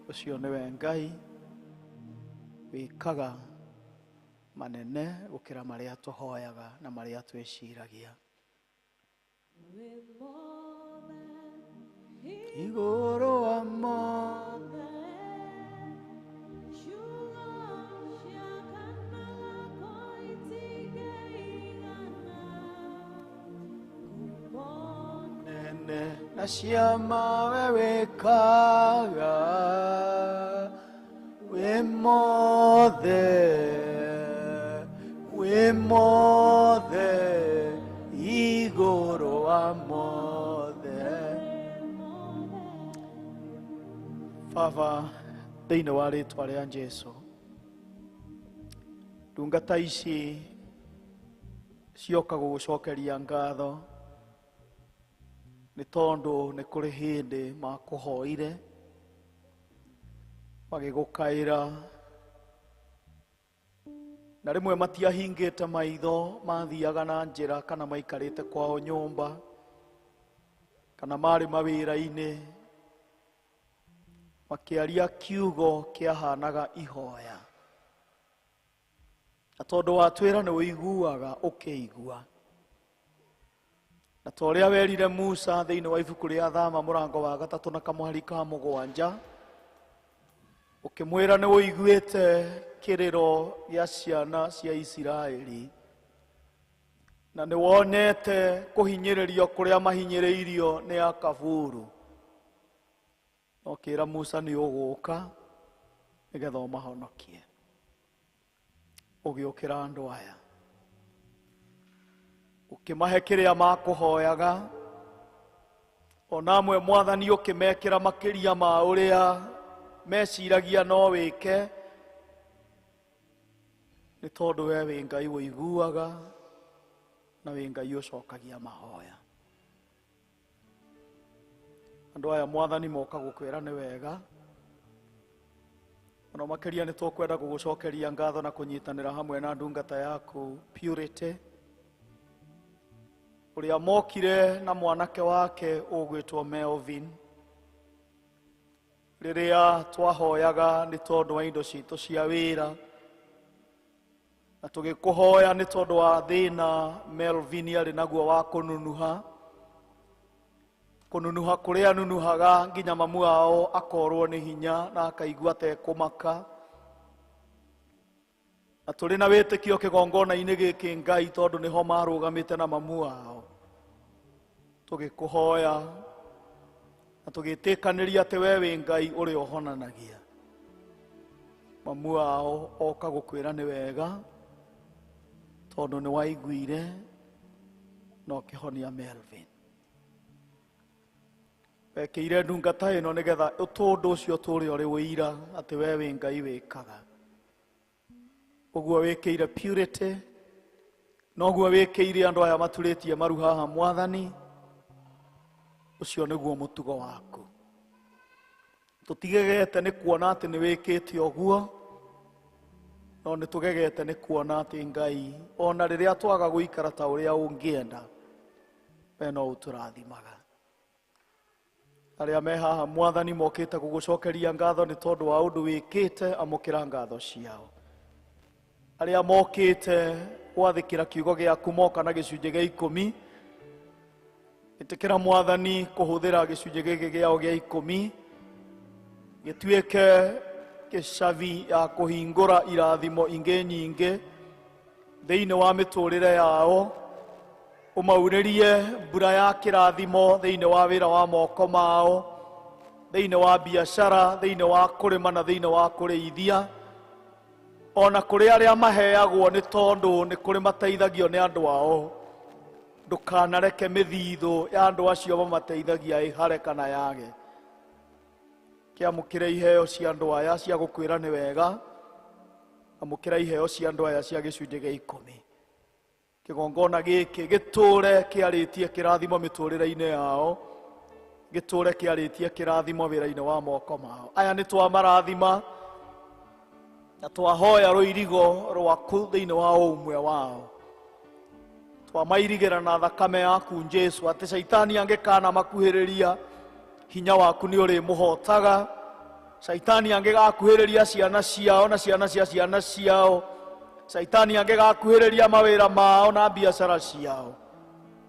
ũcio nĩwe Ngai wĩkaga manene gũkĩra marĩa tũhoyaga na marĩa twĩciragia. Igũrũ wa mothe, nene na ciama we wĩkaga, wĩ mothe, wĩ mothe, igũrũ wa mothe. Baba, thĩinĩ wa rĩtwa rĩa Jesu, ndungata ici cioka gũgũcokeria ngatho nĩ tondũ nĩ kũrĩ hĩndĩ makũhoire magĩgũkaĩra, na rĩmwe matiahingĩte maitho, mathiaga na njĩra kana maikarĩte kwao nyũmba kana marĩ mawĩra-inĩ, makĩaria kiugo kĩahanaga ihoya, na tondũ watwĩra nĩ ũiguaga ũkĩigua, na ta ũrĩa werire Musa thĩinĩ wa ibuku rĩa Thama mũrango wa 3 na kamũhari ka 7, ũkĩmwĩra nĩ ũiguĩte kĩrĩro gĩa ciana cia Isiraeli na nĩ wonete kũhinyĩrĩrio kũrĩa mahinyĩrĩirio nĩ akaburu, na ũkĩra Musa nĩ ũgũka nĩgetha ũmahonokie. Ũgĩũkĩra andũ aya, ũkĩmahe kĩrĩa makũhoyaga, ona amwe Mwathani ũkĩmekĩra makĩria ma ũrĩa meciragia no wĩke, nĩ tondũ we wĩ Ngai ũiguaga na wĩ Ngai ũcokagia mahoya. Andũ aya Mwathani moka gũkwĩra nĩ wega, mũno makĩria nĩ tũkwenda gũgũcokeria ngatho na kũnyitanĩra hamwe na ndungata yaku Purity, ũrĩa mokire na mwanake wake ũgwĩtwo Melvin, rĩrĩa twahoyaga nĩ tondũ wa indo citũ cia wĩra, na tũgĩkũhoya nĩ tondũ wa thĩna Melvin arĩ naguo wa kũnunuha, kũnunuha kũrĩa anunuhaga nginya mamu wao akorwo nĩ hinya na akaigua atekũmaka. Na tũrĩ na wĩtĩkio kĩgongona-inĩ gĩkĩ Ngai, tondũ nĩho marũgamĩte na mamu wao, tũgĩkũhoya na tũgĩtĩkanĩria atĩ we wĩ Ngai ũrĩa ũhonanagia. Mamu wao oka gũkwĩra nĩ wega tondũ nĩ waiguire na ũkĩhonia Melvin. Wekĩire ndungata ĩno nĩgetha ũtũndũ ũcio ũtũũre ũrĩ ũira atĩ we wĩ Ngai wĩkaga. Ũguo wĩkĩire Purity, noguo wĩkĩire andũ aya maturĩtie maru haha Mwathani, ũcio nĩguo mũtugo waku. Tũtigegete nĩ kuona atĩ nĩ wĩkĩte ũguo, no nĩ tũgegete nĩ kuona atĩ Ngai ona rĩrĩa twaga gũikara ta ũrĩa ũngĩenda, we no ũtũrathimaga. Arĩa me haha Mwathani mokĩte gũgũcokeria ngatho nĩ tondũ wa ũndũ wĩkĩte, amũkĩra ngatho ciao. Arĩa mokĩte gwathĩkĩra kiugo gĩaku moka na gĩcunjĩ gĩa 10, ĩtĩkĩra Mwathani kũhũthĩra gĩcunjĩ gĩkĩ gĩao gĩa 10 gĩtuĩke gĩcabi ya kũhingũra irathimo ingĩ nyingĩ thĩinĩ wa mĩtũrĩre yao, ũmaurĩrie mbura ya kĩrathimo thĩinĩ wa wĩra wa moko mao, thĩinĩ wa biacara, thĩinĩ wa kũrĩma na thĩinĩ wa kũrĩithia, ona kũrĩ arĩa maheagwo nĩ tondũ nĩ kũrĩ mateithagio nĩ andũ ao. Ndũkanareke mĩthithũ ya andũ acio mamateithagia ĩhare kana yage. Kĩamũkĩre iheo cia andũ aya cia gũkwĩra nĩ wega, amũkĩra iheo cia andũ aya cia gĩcunjĩ gĩa 10. Kĩgongona gĩkĩ gĩtũre kĩarĩtie kĩrathimo mĩtũrĩre-inĩ yao, gĩtũre kĩarĩtie kĩrathimo wĩra-inĩ wa moko mao. Aya nĩ twamarathima na twahoya rũirigo rwaku thĩinĩ wa ũmwe wao. Twamairigĩra na thakame yaku Jesu, atĩ caitani angĩkana makuhĩrĩria, hinya waku nĩ ũrĩmũhotaga. Caitani angĩgakuhĩrĩria ciana ciao na ciana cia ciana ciao, caitani angĩgakuhĩrĩria mawĩra mao na biacara ciao,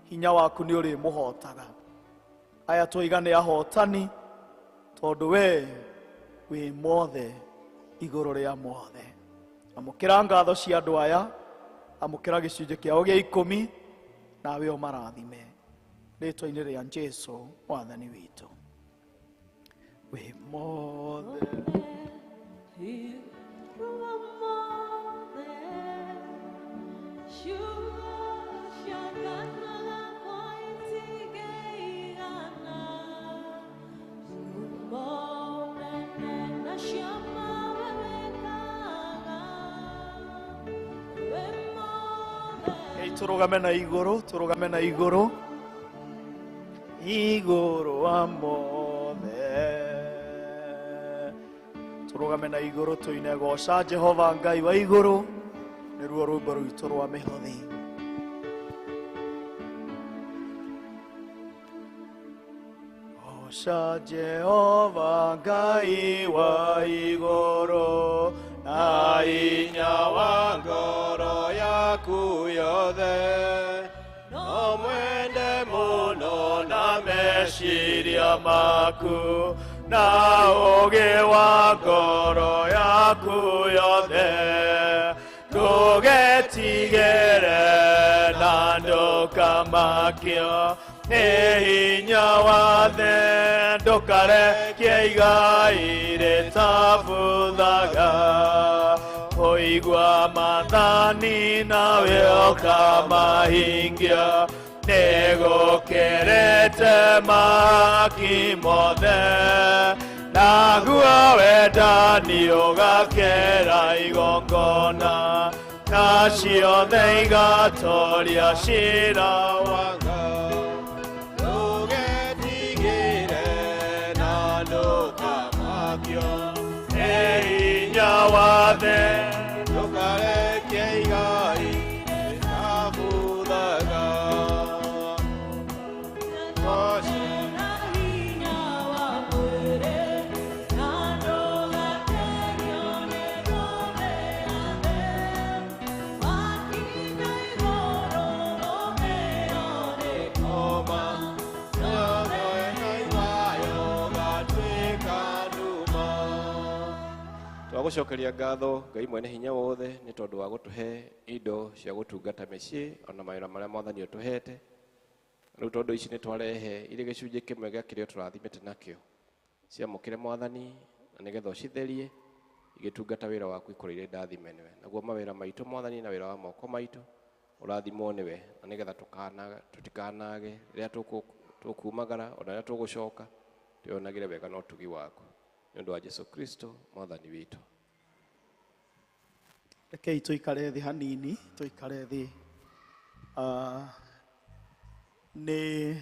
hinya waku nĩ ũrĩmũhotaga. Aya twoiga nĩ ahotani tondũ we wĩ mothe igũrũ rĩa mothe. Amũkĩra ngatho cia andũ aya, amũkĩra gĩcunjĩ kĩao gĩa 10, nawe ũmarathime rĩtwa-inĩ rĩa Jesu Mwathani witũ. Wĩ mothe tũrũgame na igũrũ, tũrũgame na igũrũ, igũrũ wa mothe. Tũrũgame na igũrũ tũine goca Jehova Ngai wa igũrũ, nĩruo rwĩmbo rwitũ rwa mĩhothi. Goca Jehova Ngai wa igũrũ, na hinya wa ngoro yaku yothe, no mwende mũno na meciria maku, na ũũgĩ wa ngoro yaku yothe. Ndũgetigĩre na ndũkamakio nĩ hinya wa thĩ, ndũkarekie igai rĩtabuthaga. Kũigua maathani nawe ũkamahingia, nĩgũkĩrĩte mahaki mothe. Naguo wendani ũgakĩra igongona, na ciothe igatoria ciira wa Ngai. Ndũgetigĩre na ndũkamakio nĩ hinya wa thĩ, ndũkarekie igai rĩtabuthaga. Twagucokeria ngatho Ngai mwene hinya wothe nĩ tondũ wa gũtũhe indo cia gũtungata mĩciĩ ona mawĩra marĩa Mwathani ũtũhete. Rĩu tondũ ici nĩ twarehe irĩ gĩcunjĩ kĩmwe gĩa kĩrĩa tũrathimĩte nakĩo, ciamũkĩre Mwathani na nĩgetha ũcitherie Igĩtungata wĩra waku ikorwo irĩ ndathime nĩwe. Naguo mawĩra maitũ, Mwathani, na wĩra wa moko maitũ ũrathimwo nĩwe, na nĩgetha tũtikanage rĩrĩa tũkumagara ona rĩrĩa tũgũcoka, twĩonagĩre wega na ũtugi waku. Nĩ ũndũ wa Jesu Kristo Mwathani witũ. Rekei tũikare thĩ hanini, tũikare thĩ. Nĩ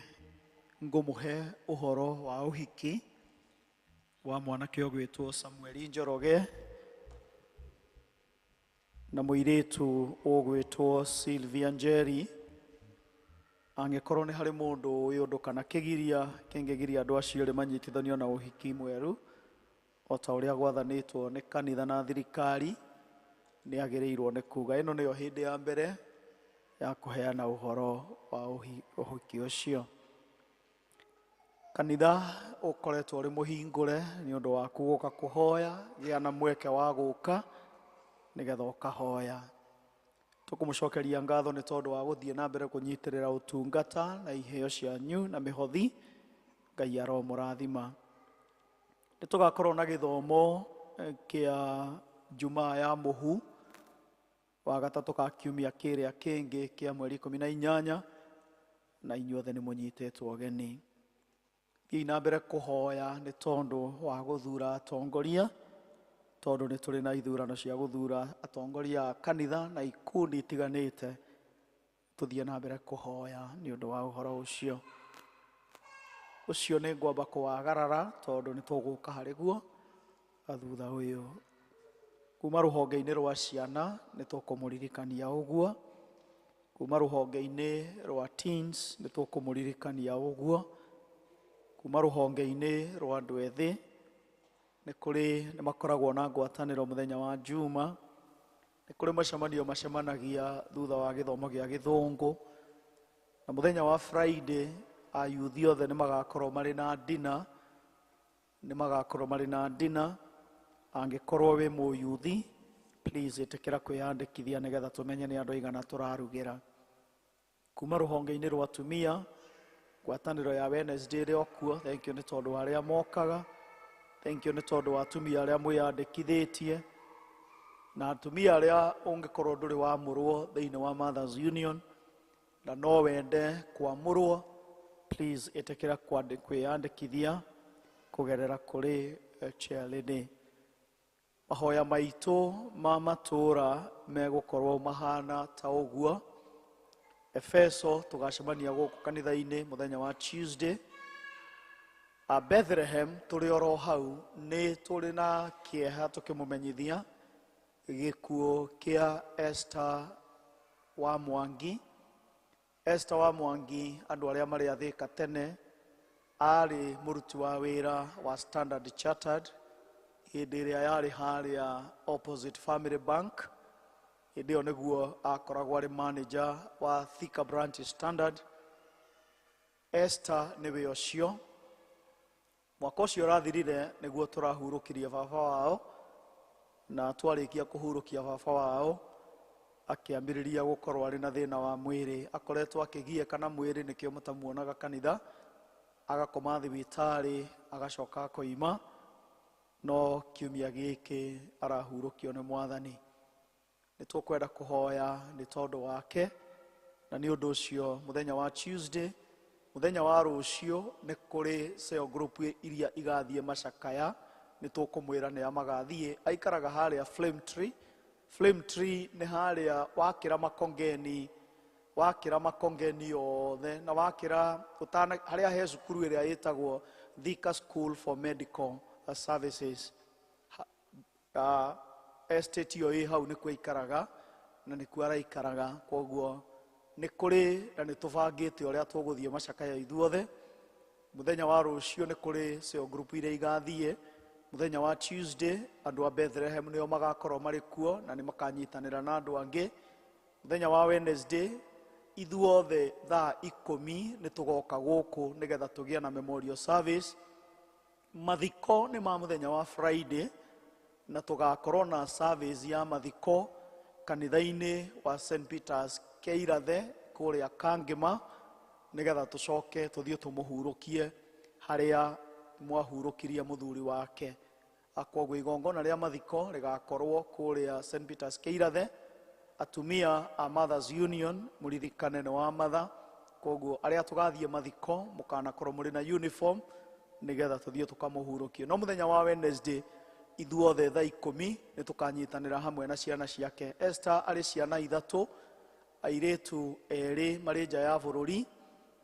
ngũmũhe ũhoro wa ũhiki wa mwanake ũgwĩtwo Samueli Njoroge na mũirĩtu ũgwĩtwo Sylvia Njeri. Angĩkorwo nĩ harĩ mũndũ ũĩ ũndũ kana kĩgiria kĩngĩgiria andũ acio erĩ manyitithanio na ũhiki mwerũ o ta ũrĩa gwathanĩtwo nĩ kanitha na thirikari, nĩ agĩrĩirwo nĩ kuga. Ĩno nĩyo hĩndĩ ya mbere ya kũheana ũhoro wa ũhiki ũcio. Kanitha ũkoretwo ũrĩ mũhingũre nĩ ũndũ waku gũka kũhoya, gĩa na mweke wa gũka nĩgetha ũkahoya. Tũkũmũcokeria ngatho nĩ tondũ wa gũthiĩ na mbere kũnyitĩrĩra ũtungata na iheo cianyu na mĩhothi. Ngai aromũrathima. Nĩ tũgakorwo na gĩthomo kĩa Jumaa ya mũhu wa gatatũ ka kiumia kĩrĩa kĩngĩ kĩa mweri 18, na inyuothe nĩ mũnyitĩtwo ũgeni. Thiĩi na mbere kũhoya nĩ tondũ wa gũthura atongoria, tondũ nĩ tũrĩ na ithurano cia gũthura atongoria a kanitha na ikundi itiganĩte. Tũthiĩ na mbere kũhoya nĩ ũndũ wa ũhoro ũcio. Ũcio nĩ ngwamba kũwagarara tondũ nĩ tũgũka harĩ guo thutha ũyũ. Kuma rũhonge-inĩ rwa ciana nĩ tũkũmũririkania ũguo, kuma rũhonge-inĩ rwa teens nĩ tũkũmũririkania ũguo, kuma rũhonge-inĩ rwa andũ ethĩ nĩ kũrĩ nĩ makoragwo na ngwatanĩro mũthenya wa Juma, nĩ kũrĩ macemanio macemanagia thutha wa gĩthomo gĩa gĩthũngũ, na mũthenya wa Friday ayuthi othe nĩ magakorwo marĩ na dinner, nĩ magakorwo marĩ na dinner. Angĩkorwo wĩ mũyuthi, please ĩtĩkĩra kwĩyandĩkithia nĩgetha tũmenye nĩ andũ aigana tũrarugĩra. Kuma rũhonge-inĩ rwa atumia, ngwatanĩro ya Wednesday ĩrĩ o kuo. Thank you nĩ tondũ wa arĩa mokaga, thank you nĩ tondũ wa atumia arĩa mwĩyandĩkithĩtie, na atumia arĩa ũngĩkorwo ndũrĩ wamũrwo thĩinĩ wa Mothers Union na no wende kwamũrwo, please ĩtĩkĩra kwĩyandĩkithia kũgerera kũrĩ chair lady. Mahoya maitũ ma matũũra megũkorwo mahana ta ũguo. Efeso tũgacemania gũkũ kanitha-inĩ mũthenya wa Tuesday. A Bethlehem tũrĩ oro hau nĩ tũrĩ na kĩeha tũkĩmũmenyithia gĩkuũ kĩa Esther wa Mwangi. Esther wa Mwangi, andũ arĩa marĩ a Thĩka tene, arĩ mũruti wa wĩra wa Standard Chartered hĩndĩ ĩrĩa yarĩ harĩa opposite Family Bank. Hĩndĩ ĩyo nĩguo akoragwo arĩ manager wa Thika Branch Standard. Esther nĩwe ũcio. Mwaka ũcio ũrathirire nĩguo tũrahurũkirie baba wao, na twarĩkia kũhurũkia baba wao akĩambĩrĩria gũkorwo arĩ na thĩna wa mwĩrĩ. Akoretwo akĩgiĩka na mwĩrĩ, nĩkĩo mũtamuonaga kanitha, agakoma thibitarĩ agacoka akoima, no kiumia gĩkĩ arahurũkio nĩ Mwathani. Nĩ tũkwenda kũhoya nĩ tondũ wake, na nĩ ũndũ ũcio mũthenya wa Tuesday, mũthenya wa rũciũ, nĩ kũrĩ cell group iria igathiĩ macakaya, nĩ tũkũmwĩra nĩ a magathiĩ. Aikaraga harĩa Flame Tree. Flame Tree nĩ harĩa wakĩra Makongeni, wakĩra Makongeni othe, na wakĩra ũtana harĩa he cukuru ĩrĩa ĩtagwo Thika School for Medical Services. Estate ĩyo ĩ hau nĩkuo aikaraga na nĩkuo araikaraga. Koguo nĩ kũrĩ na nĩ tũbangĩte ũrĩa tũgũthiĩ macakaya ithuothe. Mũthenya wa rũciũ nĩ kũrĩ cell group iria igathiĩ. Mũthenya wa Tuesday andũ a Bethlehem nĩo magakorwo marĩ kuo na nĩ makanyitanĩra na andũ angĩ. Mũthenya wa Wednesday ithuothe thaa 10 nĩ tũgoka gũkũ nĩgetha tũgĩe na memorial service. Mathiko nĩ ma mũthenya wa Friday na tũgakorwo na service ya mathiko kanitha-inĩ wa St Peters Keirathe kũrĩa Kangĩma, nĩgetha tũcoke tũthiĩ tũmũhurũkie harĩa mwahurũkirie mũthuri wake. Koguo igongona rĩa mathiko rĩgakorwo kũrĩa St Peters Keirathe. Atumia a Mothers Union mũririkane nĩ wa matha, koguo arĩa tũgathiĩ mathiko mũkanakorwo mũrĩ na uniform nĩgetha tũthiĩ tũkamũhurũkie. No mũthenya wa Wednesday ithuothe thaa 10 nĩ tũkanyitanĩra hamwe na ciana ciake. Esther arĩ ciana 3, airĩtu 2 marĩ nja ya bũrũri,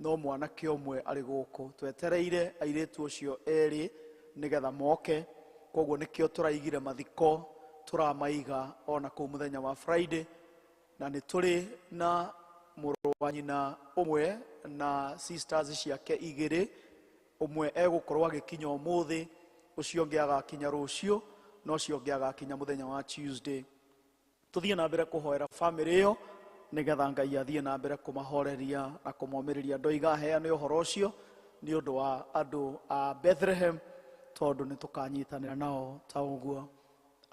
no mwanake ũmwe arĩ gũkũ. Twetereire airĩtu ũcio 2 nĩgetha moke, koguo nĩkĩo tũraigire mathiko tũramaiga ona kũu mũthenya wa Friday. Na nĩ tũrĩ na mũrũ wa nyina ũmwe na sisters ciake 2, ũmwe egũkorwo agĩkinya ũmũthĩ, ũcio ũngĩ agakinya rũciũ, na ũcio ũngĩ agakinya mũthenya wa Tuesday. Tũthiĩ na mbere kũhoera famĩlĩ ĩyo nĩgetha Ngai athiĩ na mbere kũmahoreria na kũmomĩrĩria. Ndoiga heane ũhoro ũcio nĩ ũndũ wa andũ a Bethlehem, tondũ nĩ tũkanyitanĩra nao ta ũguo.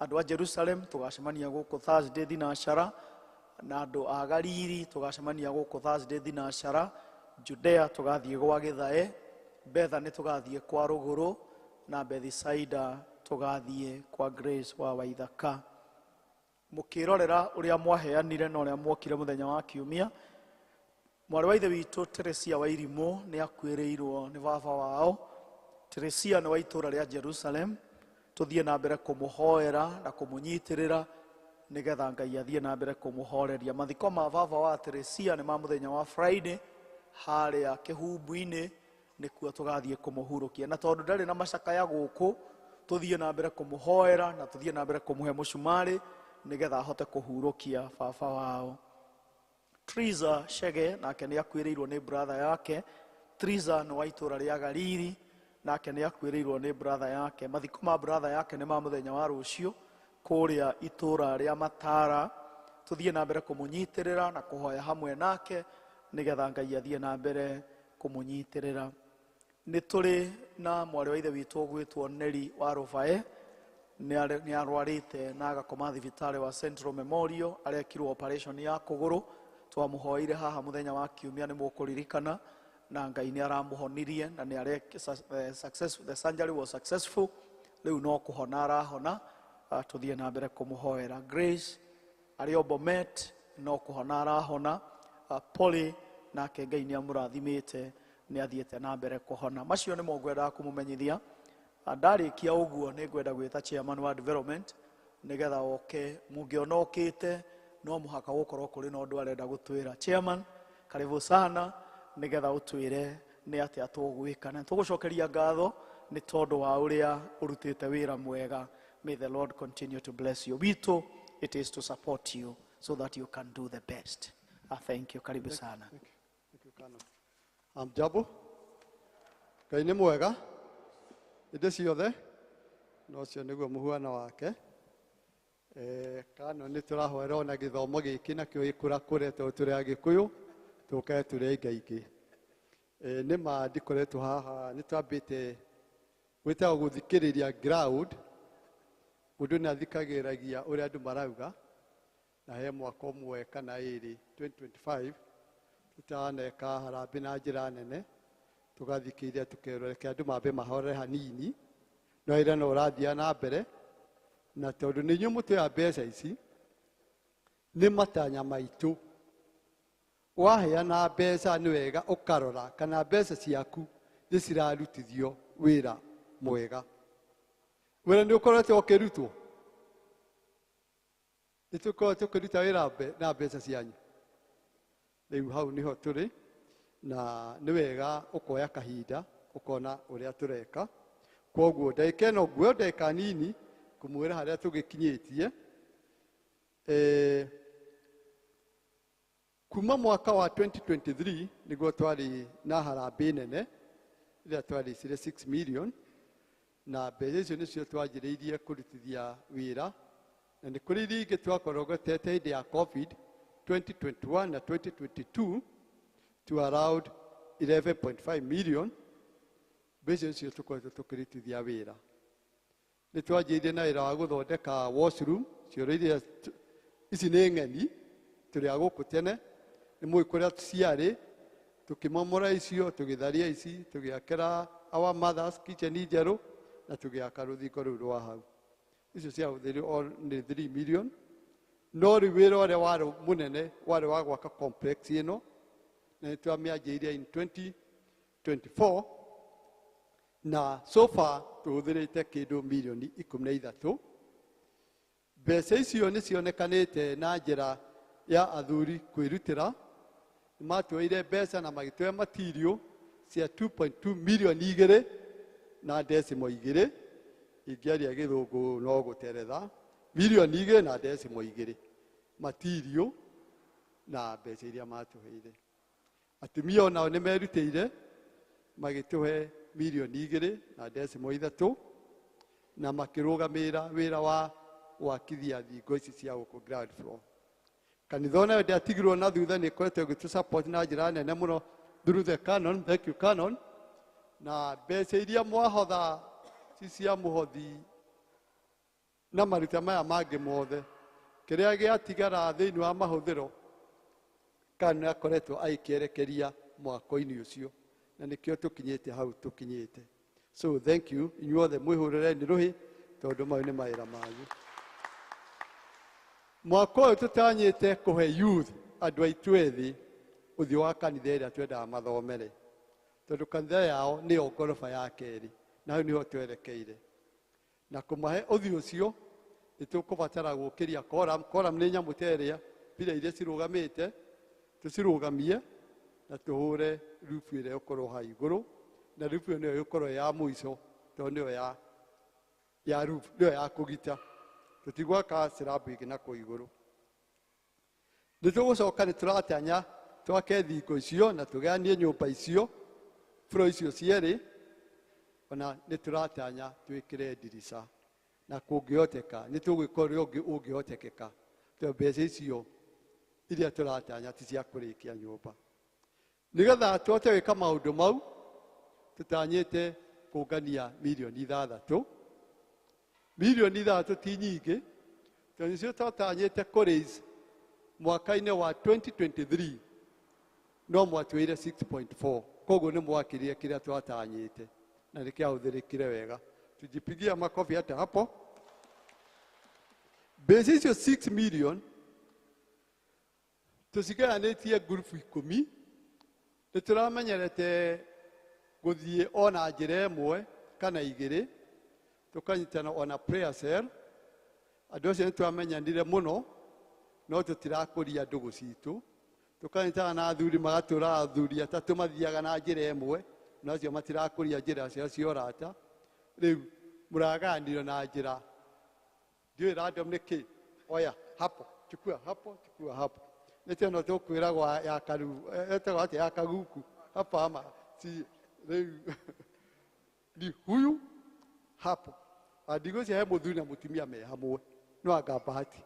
Andũ a Jerusalem tũgacemania gũkũ Thursday thinacara, na andũ a Galili tũgacemania gũkũ Thursday thinacara, Judea tũgathiĩ gwa Gĩthae, Bethany tũgathiĩ kwa Rũgũrũ, na Bethisaida tũgathiĩ kwa Grace wa Waithaka. Mũkĩrorera ũrĩa mwaheanire na ũrĩa mwokire mũthenya wa kiumia, mwarĩ wa ithe witũ Teresia wa Irimũ nĩ akuĩrĩirwo nĩ baba wao. Teresia nĩ wa itũũra rĩa Jerusalem. Tũthiĩ na mbere kũmũhoera na kũmũnyitĩrĩra nĩgetha Ngai athiĩ na mbere kũmũhoreria. Mathiko ma baba wa Teresia nĩ ma mũthenya wa Friday harĩa Kĩhumbu-inĩ, nĩkuo tũgathiĩ kũmũhurũkia. Na tondũ ndarĩ na macakaya gũkũ, tũthiĩ na mbere kũmũhoera na tũthiĩ na mbere kũmũhe mũcumarĩ nĩgetha ahote kũhurũkia baba wao. Triza Shege nake nĩ akuĩrĩirwo nĩ brother yake. Triza nĩ wa itũũra rĩa Galili, nake nĩ akuĩrĩirwo nĩ brother yake. Mathiko ma brother yake nĩ ma mũthenya wa rũciũ kũrĩa itũũra rĩa Matara. Tũthiĩ na mbere kũmũnyitĩrĩra na kũhoya hamwe nake nĩgetha Ngai athiĩ na mbere kũmũnyitĩrĩra. Nĩ tũrĩ na mwarĩ wa ithe witũ ũgwĩtwo Neri wa Rũbae, nĩ arwarĩte na agakoma thibitarĩ wa Central Memorial, arekirwo operation ya kũgũrũ. Twamũhoeire haha mũthenya wa kiumia, nĩ mũkũririkana, na Ngai nĩ aramũhonirie na nĩ success, the surgery was successful. Rĩu no kũhona arahona. Tũthiĩ na mbere kũmũhoera. Grace arĩ o Bomet, no kũhona arahona. Polly nake Ngai nĩ amũrathimĩte, nĩ athiĩte na mbere kũhona. Macio nĩmo ngwendaga kũmũmenyithia. Ndarĩkia ũguo nĩ ngwenda gwĩta chairman wa development nĩgetha oke. Mũngĩona okĩte no mũhaka gũkorwo kũrĩ na ũndũ arenda gũtwĩra. Chairman, karibu sana, nĩgetha ũtwĩre nĩ atĩa tũgwĩka. Na tũgũcokeria ngatho nĩ tondũ wa ũrĩa ũrutĩte wĩra mwega. May the Lord continue to bless you. Wito, it is to support you so that you can do the best. Thank you. Karibu sana. Thank you, Kano. Amjambo. Ngai nĩ mwega hĩndĩ ciothe, na ũcio nĩguo mũhuano wake. Kano nĩ tũrahoera ona gĩthomo gĩkĩ nakĩo gĩkũrakũre tondũ tũrĩ Agĩkũyũ tũkae tũrĩ aingaingĩ. Nĩ ma ndikoretwo haha, nĩ twambĩte gwĩtagwo gũthikĩrĩria ground. Mũndũ nĩ athikagĩrĩria ũrĩa andũ marauga, na he mwaka ũmwe kana ĩrĩ 2025 tũtaneka harambĩ na njĩra nene, tũgathikĩrĩria tũkerwo reke andũ mambe mahorere hanini, no wĩra no ũrathiĩ na mbere. Na tondũ nĩ inyuĩ mũtũya mbeca ici, nĩ matanya maitũ. Waheana mbeca nĩ wega ũkarora kana mbeca ciaku nĩ cirarutithio wĩra mwega. Wĩra nĩ ũkoretwo ũkĩrutwo, nĩ tũkoretwo tũkĩruta wĩra na mbeca cianyu. Rĩu hau nĩho tũrĩ, na nĩ wega ũkoya kahinda ũkona ũrĩa tũreka. Koguo ndagĩka ĩno nguoya ndagĩka nini kũmwĩra harĩa tũgĩkinyĩtie. Kuma mwaka wa 2023 nĩguo twarĩ na harambĩ nene ĩrĩa twarĩcire 6 million, na mbeca icio nĩcio twanjĩrĩirie kũrutithia wĩra, na nĩ kũrĩ iria ingĩ twakorogotete hĩndĩ ya COVID 2021 na 2022 to around 11.5 million. Mbeca icio tũkoretwo tũkĩrutithia wĩra. Nĩ twanjĩrĩirie na wĩra wa gũthondeka washroom, cioro iria ici nĩ ng'eni tũrĩ a gũkũ tene, nĩ mũĩ kũrĩa ciarĩ, tũkĩmomora icio, tũgĩtharia ici, tũgĩakĩra our mothers kitchen njerũ. na tũgĩaka rũthingo rũu rwa hau. Icio ciahũthĩrirwo o nĩ 3 million. No rĩu wĩra ũrĩa warĩ mũnene warĩ wa gwaka complex ĩno, na nĩ twamĩanjĩirie in 2024, na so far tũhũthĩrĩte kĩndũ mirioni 13. Mbeca icio nĩ cionekanĩte na njĩra ya athuri kwĩrutĩra. Nĩ matuoire mbeca na magĩtũhe material cia 2.2 mirioni 2 na decimal 2. Ingĩaria Gĩthũngũ no gũteretha. 2.2 mirioni material na mbeca iria matũheire. Atumia onao nĩ merutĩire, magĩtũhe 2.3 mirioni na makĩrũgamĩrĩra wĩra wa gwakithia thingo ici cia gũkũ ground floor. Kanitha onayo ndĩatigirwo na thutha, nĩ ĩkoretwo ĩgĩtũ support na njĩra nene mũno through the canon. Thank you, canon. Na mbeca iria mwahotha ci cia mũhothi na maruta maya mangĩ mothe, kĩrĩa gĩatigara thĩinĩ wa mahũthĩro, canon akoretwo agĩkĩerekeria mwako-inĩ ũcio, na nĩkĩo tũkinyĩte hau tũkinyĩte. So thank you inyuothe, mwĩhũrĩreni rũhĩ tondũ mau nĩ mawĩra manyu. Mwaka ũyũ tũtanyĩte kũhe youth, andũ aitũ ethĩ, ũthiũ wa kanitha ĩrĩa twendaga mathomere, tondũ kanitha yao nĩyo ngoroba ya kerĩ, na hau nĩho twerekeire. Na kũmahe ũthiũ ũcio nĩ tũkũbatara gũkĩria column. Column nĩ nyamũ ta ĩrĩa mbira iria cirũgamĩte, tũcirũgamie na tũhũre rubu ĩrĩa ĩgũkorwo hau igũrũ, na rubu ĩyo nĩyo ĩgũkorwo ya mũico, tondũ nĩyo ya roof, nĩyo ya kũgita. Tũtigwaka slab ĩngĩ na kũu igũrũ. Nĩ tũgũcoka, nĩ tũratanya twake thingo icio na tũgayanie nyũmba icio, floor icio cierĩ. Ona nĩ tũratanya twĩkĩre ndirica, na kũngĩhoteka nĩ tũgwĩka ũrĩa ũngĩ ũngĩhotekeka, tondũ mbeca icio iria tũratanya ti cia kũrĩkia nyũmba. Nĩgetha tũhote gwĩka maũndũ mau, tũtanyĩte kũngania 6 mirioni. 6 mirioni ti nyingĩ, tondũ nĩcio twatanyĩte kũ mwaka-inĩ wa 2023, no mwatwĩire 6.4. Koguo nĩ mwakĩrire kĩrĩa twatanyĩte na nĩ kĩahũthĩrĩkire wega. Tujipigia makofi hata hapo. Mbeca icio 6 million tũcigayanĩtie ngurubu 10. Nĩ tũramenyerete gũthiĩ ona njĩra ĩmwe kana igĩrĩ, tũkanyitana ona prayer cell. Andũ acio nĩ twamenyanire mũno, no tũtirakũria ndũgũ citũ. Tũkanyitana na athuri, magatũra athuri atatũ mathiaga na njĩra ĩmwe, no acio matirakũria njĩra ciao cia ũrata. Rĩu mũragayanio na njĩra ndiũĩ random nĩ kĩ. Oya hapo, chukua hapo, chukua hapo. Nĩ teno tũkwĩragwo ya karu etagwo atĩa, ya kaguku hapa ama si. Rĩu ni huyu hapo ndigũcia he mũthuri na mũtumia me hamwe, no anga bahati.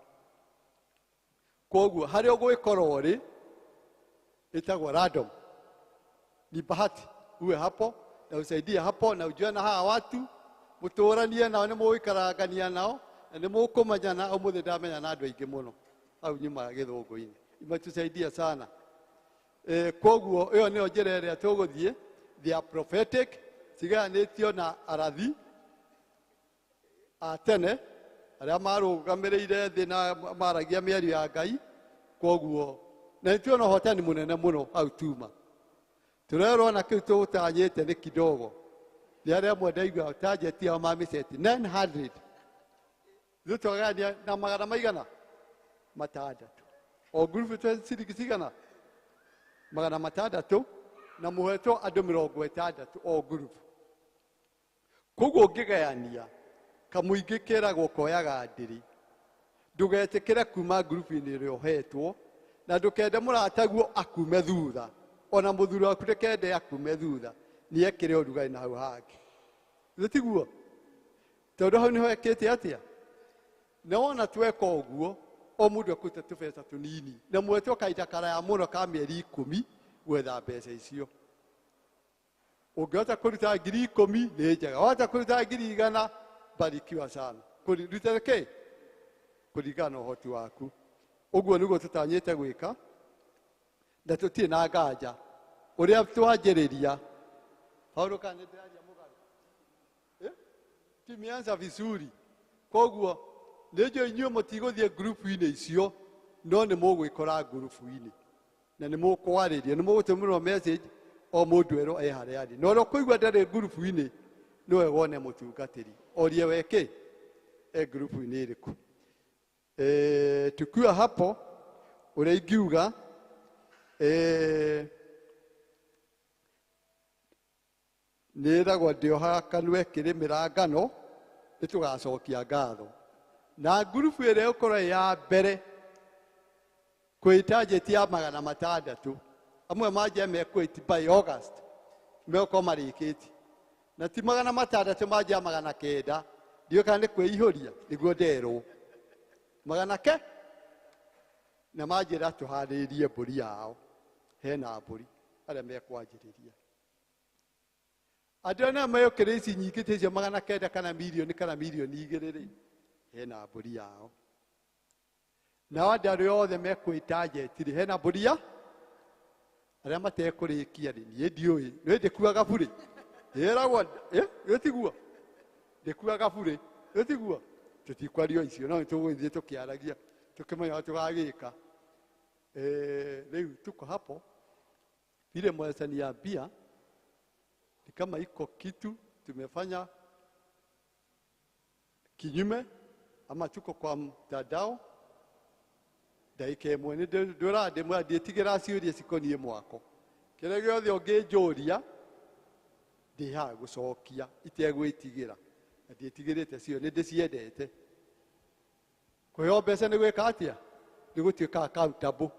Koguo harĩa ũgwĩkorwo rĩ, ĩtagwo random, ni bahati uwe hapo na usaidie hapo na ujue na hawa watu mũtũranie nao, nĩ mũgũikarangania nao na nĩ mũkũmenyana. Ũmũthĩ ndamenya na andũ aingĩ mũno hau nyuma Gĩthũngũ-inĩ, imetusaidia sana. Koguo ĩyo nĩyo njĩra ĩrĩa tũgũthiĩ. They are prophetic, cigayanĩtio na arathi a tene arĩa marũgamĩrĩire thĩ na maragia mĩario ya Ngai. Koguo na nĩtuona ũhotani mũnene mũno hau tuma tũrerwo na kĩu tũgũtanyĩte nĩ kidogo. Nĩ arĩa amwe ndaigua target yao mamĩceti 900, ithuĩ twagayania na magana maigana matandatũ o ngurubu, ciringi cigana 600, na mũhetwo andũ 60 o ngurubu. Koguo ũngĩgayania kamũingĩ keragwo koyaga ndĩrĩ. Ndũgetĩkĩre kuma ngurubu-inĩ ĩrĩa ũhetwo, na ndũkende mũrataguo akume thutha, ona mũthuri waku ndũkende akume thutha, nĩekĩre ũrugarĩ na hau hangĩ. Githĩ tiguo? Tondũ hau nĩho ekĩte atĩa, na wona tweka ũguo, o mũndũ ekũruta tũbeca tũnini na mwetwo kahinda karaya mũno ka mĩeri 10 gwetha mbeca icio. Ũngĩhota kũruta 10,000 nĩ njega, wahota kũruta 100,000, barikiwa sana. Kũruta kĩ kũringana na ũhoti waku. Ũguo nĩguo tũtanyĩte gwĩka, na tũtirĩ na nganja ũrĩa twanjĩrĩria. Paulo, kana nĩ ndĩraria mũgarũ? Eh? Tumeanza vizuri. Koguo nĩ njũĩ inyuĩ mũtigũthiĩ ngurubu-inĩ icio, no nĩ mũgwĩkora ngurubu-inĩ na nĩ mũkwarĩria, nĩ mũgũtũmĩrwo message o mũndũ erwo e harĩa arĩ, na ũrĩa ũkũigua ndarĩ ngurubu-inĩ nĩwe wone mũtungatĩri orie weke e ngurubu-inĩ ĩrĩkũ. Tukiwa hapo ũrĩa ingiuga nĩ ĩragwo ndĩohaga kanua ĩkĩrĩmĩra ngano, nĩ tũgacokia ngatho. Na ngurubu ĩrĩa ĩgũkorwo ĩ ya mbere kwĩ target ya 600, amwe manjia mekwĩti by August megũkorwo marĩkĩtie, na ti 600 manjia 900, ndiũĩ kana nĩ kwĩihũria nĩguo nderwo magana ke, na manjĩra tũharĩrĩrie mbũri yao, hena mbũri arĩa mekwanjĩrĩria. Andũ arĩa meyũkĩrĩire ici nyingĩ ta icio 900 kana mirioni kana mirioni 2 rĩ, hena mbũri yao. Nao andũ arĩa othe mekwĩ target rĩ, hena mbũri ya arĩa matekũrĩkia rĩ, niĩ ndiũĩ, nĩ ndĩkuaga burĩ, ĩragwo, ĩ tiguo ndĩkuaga burĩ, ĩ tiguo tũtikwario icio, no nĩtũgũthiĩ tũkĩaragia tũkĩmenya ũrĩa tũgagĩka. Rĩu tuko hapo vile mwaweza niambia ni kama iko kitu tumefanya kinyume ama tuko kwa mtandao. Ndagĩka ĩmwe nĩ ndĩra ndĩmwe ndiĩtigĩra ciũria cikoniĩ mwako, kĩrĩa gĩothe ũngĩnjũria ndĩ haha gũcokia itegwĩtigĩra, na ndiĩtigĩrĩte cio, nĩ ndĩciendete. Kũheo mbeca nĩ gwĩka atĩa? Nĩ gũtuĩka accountable,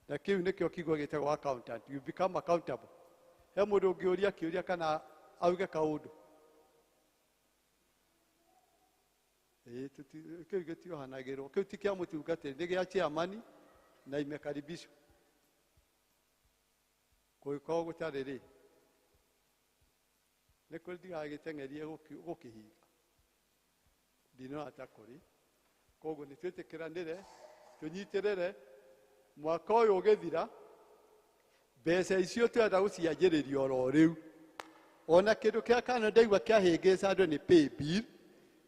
na kĩu nĩkĩo kiugo gĩtagwo accountant, you become accountable. He mũndũ ũngĩũria kĩũria kana auge kaũndũ, kĩu gĩtiohanagĩrwo, kĩu ti kĩa mũtungatĩri, nĩ gĩa chairman na imekaribishwa. Kũngĩkorwo gũtarĩ rĩ, nĩ kũrĩ ndigagĩteng'erie gũkĩhinga, ndinona ta kũrĩ. Koguo nĩ twĩtĩkĩranĩre tũnyitĩrĩre mwaka ũyũ ũgĩthira, mbeca icio tũrenda gũcianjĩrĩria oro rĩu. Ona kĩndũ kĩa kana ndaigua kĩahĩngĩca andũ nĩ pay bill,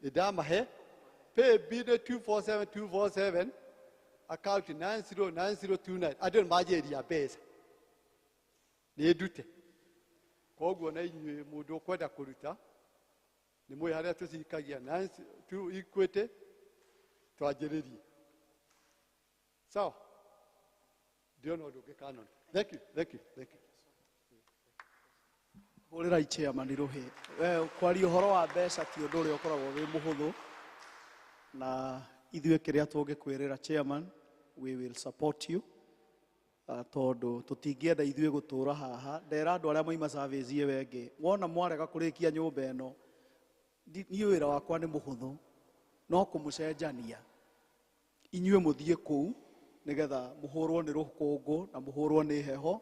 nĩ ndamahe pay bill nĩ 247247 account 909029, andũ nĩ manjĩrĩria mbeca nĩ ndute. Koguo na inyuĩ mũndũ ũkwenda kũruta nĩ mũĩ harĩa tũcikagia Equity, twanjĩrĩrie. Sawa, ndĩrona ũndũ ũngĩ Canon. Thank you, thank you, thank you. Hũrĩrai chairman rũhĩ. We kwaria ũhoro wa mbeca ti ũndũ ũrĩa ũkoragwo wĩ mũhũthũ, na ithuĩ kĩrĩa tũngĩkwĩrĩra chairman, we will support you, tondũ tũtingĩenda ithuĩ gũtũra haha. Ndera andũ arĩa moima service ĩyo ĩngĩ, wona mwarega kũrĩkia nyũmba ĩno, niĩ wĩra wakwa nĩ mũhũthũ, no kũmũcenjania inyuĩ mũthiĩ kũu nĩgetha mũhũrwo nĩ rũkũngũ na mũhũrwo nĩ heho.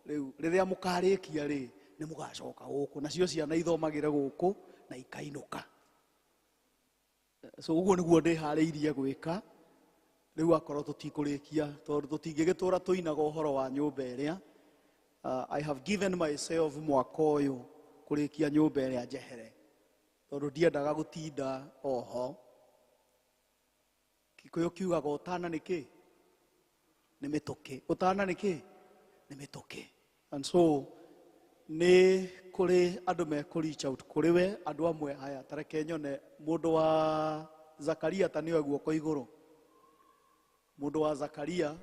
Rĩu rĩrĩa mũkarĩkia rĩ, nĩ mũgacoka gũkũ, nacio ciana ithomagĩre gũkũ na ikainũka. So ũguo nĩguo ndĩharĩirie gwĩka. Rĩu akorwo tũtikũrĩkia, tondũ tũtingĩgĩtũra tũinaga ũhoro wa nyũmba ĩrĩa. I have given myself mwaka ũyũ kũrĩkia nyũmba ĩrĩa njehere, tondũ ndiendaga gũtinda oho. Gĩkũyũ kiugaga ũtana nĩ kĩ? Nĩ mĩtũkĩ. Ũtana nĩ kĩ? Nĩ mĩtũkĩ. And so nĩ kũrĩ andũ mekũ reach out kũrĩ we, andũ amwe haya, ta reke nyone mũndũ wa Zakaria ta nĩoe guoko igũrũ. Mũndũ wa Zakaria,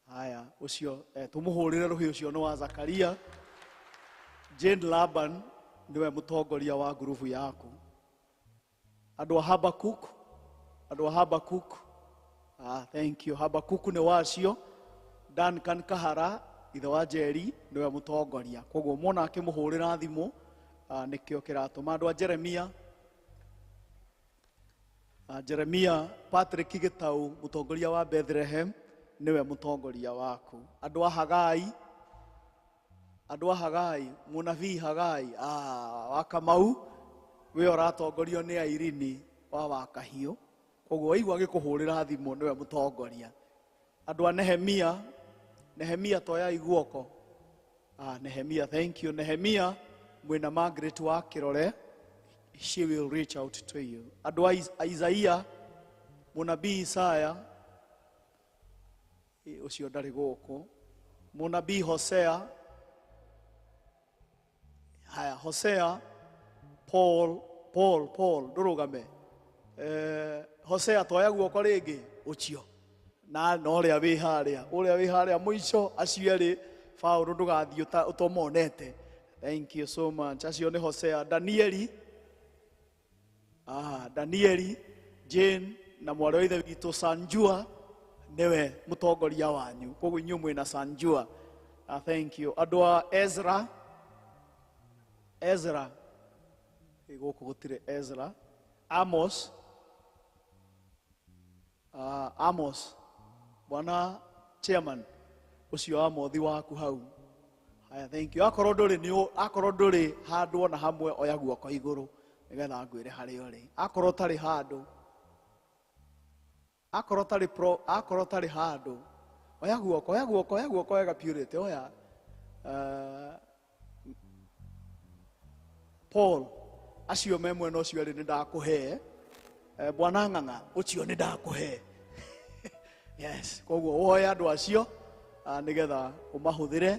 haya, ũcio, tũmũhũrĩre rũhĩ, ũcio nĩ wa Zakaria. Jane Laban nĩwe mũtongoria wa ngurubu yaku. Andũ a Habakuk, andũ a Habakuk, thank you. Habakuk nĩ wacio. Duncan Kahara, ithe wa Njeri, nĩwe mũtongoria. Koguo mwona akĩmũhũrĩra thimũ, nĩkĩo kĩratũma. Andũ a Jeremia, Jeremia Patrick Gitau, mũtongoria wa Bethlehem, nĩwe mũtongoria waku. Andũ a Hagai, andũ a Hagai, mũnabii Hagai, wa Kamau, we ũratongorio nĩ Airini wa Wakahiũ. Koguo waigua agĩkũhũrĩra thimũ nĩwe mũtongoria. Andũ a Nehemia, Nehemia toyai guoko. Nehemia, thank you. Nehemia, mwĩna Margaret wa Kĩrore, She will reach out to you. Andũ a Isaia, mũnabii Isaya, ũcio ndarĩ gũkũ. Mũnabii Hosea, haya Hosea, Paul, Paul, Paul, ndũrũgame. Hosea toya guoko rĩngĩ, ũcio. Na na ũrĩa wĩ harĩa, ũrĩa wĩ harĩa mũico, acio erĩ, Paũlũ ndũgathiĩ ũtomonete. Thank you so much. Acio nĩ Hosea. Danieli, Danieli, Jane na mwarĩ wa ithe witũ Sanjua nĩwe mũtongoria wanyu. Koguo inyuĩ mwĩna Sanjua. Thank you. Andũ a Ezra, Ezra, gũkũ gũtirĩ Ezra. Amos, Amos, bwana chairman, ũcio Amothi waku hau. Haya, thank you. Akorwo ndũrĩ nĩ akorwo ndũrĩ handũ ona hamwe oya guoko igũrũ nĩgetha ngwĩre harĩa ũrĩ. Akorwo ũtarĩ handũ, akorwo ũtarĩ pro, akorwo ũtarĩ handũ, oya guoko, oya guoko, oya guoko wega Purity, oya. Paul, acio me mwena ũcio erĩ nĩ ndakũhe. Bwana Ng'ang'a, ũcio nĩ ndakũhe. Yes, koguo woe andũ acio, nĩgetha ũmahũthĩre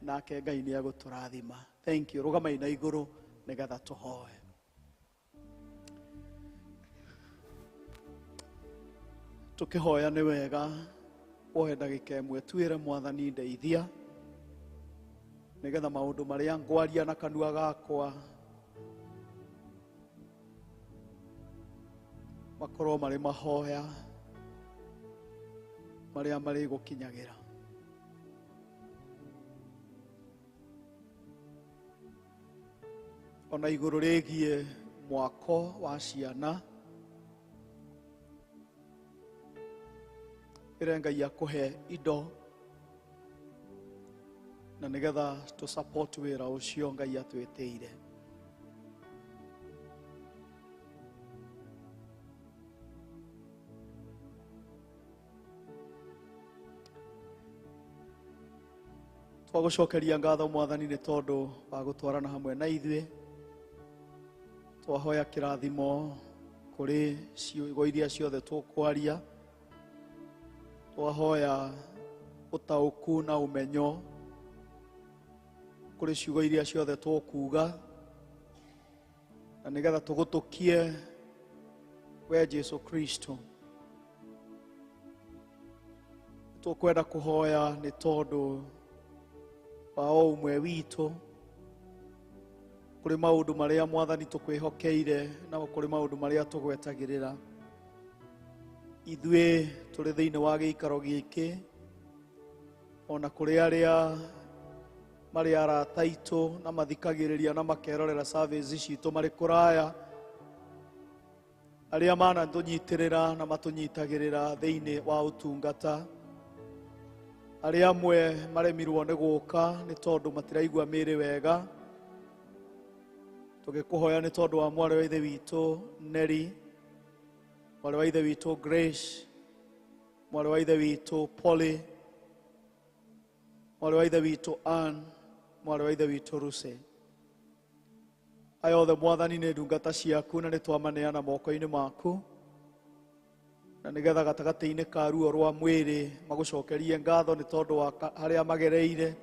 nake Ngai nĩ egũtũrathima. Thank you. Rũgamai na igũrũ nĩgetha tũhoe. Tũkĩhoya nĩ wega woe ndagĩka ĩmwe twĩre Mwathani ndeithia nĩgetha maũndũ marĩa ngwaria na kanua gakwa makorwo marĩ mahoya marĩa marĩgũkinyagĩra. Ona igũrũ rĩgiĩ mwako wa ciana, ĩre Ngai akũhe indo na nĩgetha tũ support wĩra ũcio Ngai atwĩtĩire. Twagũcokeria ngatho Mwathani nĩ tondũ wa gũtwarana hamwe na ithuĩ. Twahoya kĩrathimo kũrĩ ciugo iria ciothe tũkwaria. Twahoya ũtaũku na ũmenyo kũrĩ ciugo iria ciothe tũkuga, na nĩgetha tũgũtũkie we Jesu Kristo. Tũkwenda kũhoya nĩ tondũ wa o ũmwe witũ kũrĩ maũndũ marĩa Mwathani tũkwĩhokeire na kũrĩ maũndũ marĩa tũgwetagĩrĩra. Ithuĩ tũrĩ thĩinĩ wa gĩikaro gĩkĩ, ona kũrĩ arĩa marĩ arata aitũ na mathikagĩrĩria na makerorera service citũ marĩ kũraya, arĩa manatũnyitĩrĩra na matũnyitagĩrĩra thĩinĩ wa ũtungata, arĩa amwe maremirwo nĩ gũka nĩ tondũ matiraigua mĩĩrĩ wega. Tũgĩkũhoya nĩ tondũ wa mwarĩ wa ithe witũ Neri, mwarĩ wa ithe witũ Grace, mwarĩ wa ithe witũ Polly, mwarĩ wa ithe witũ Ann, mwarĩ wa ithe witũ Ruse. Aya othe Mwathani nĩ ndungata ciaku na nĩ twamaneana moko-inĩ maku, na nĩgetha gatagatĩ-inĩ ka ruo rwa mwĩrĩ magũcokerie ngatho nĩ tondũ wa harĩa magereire.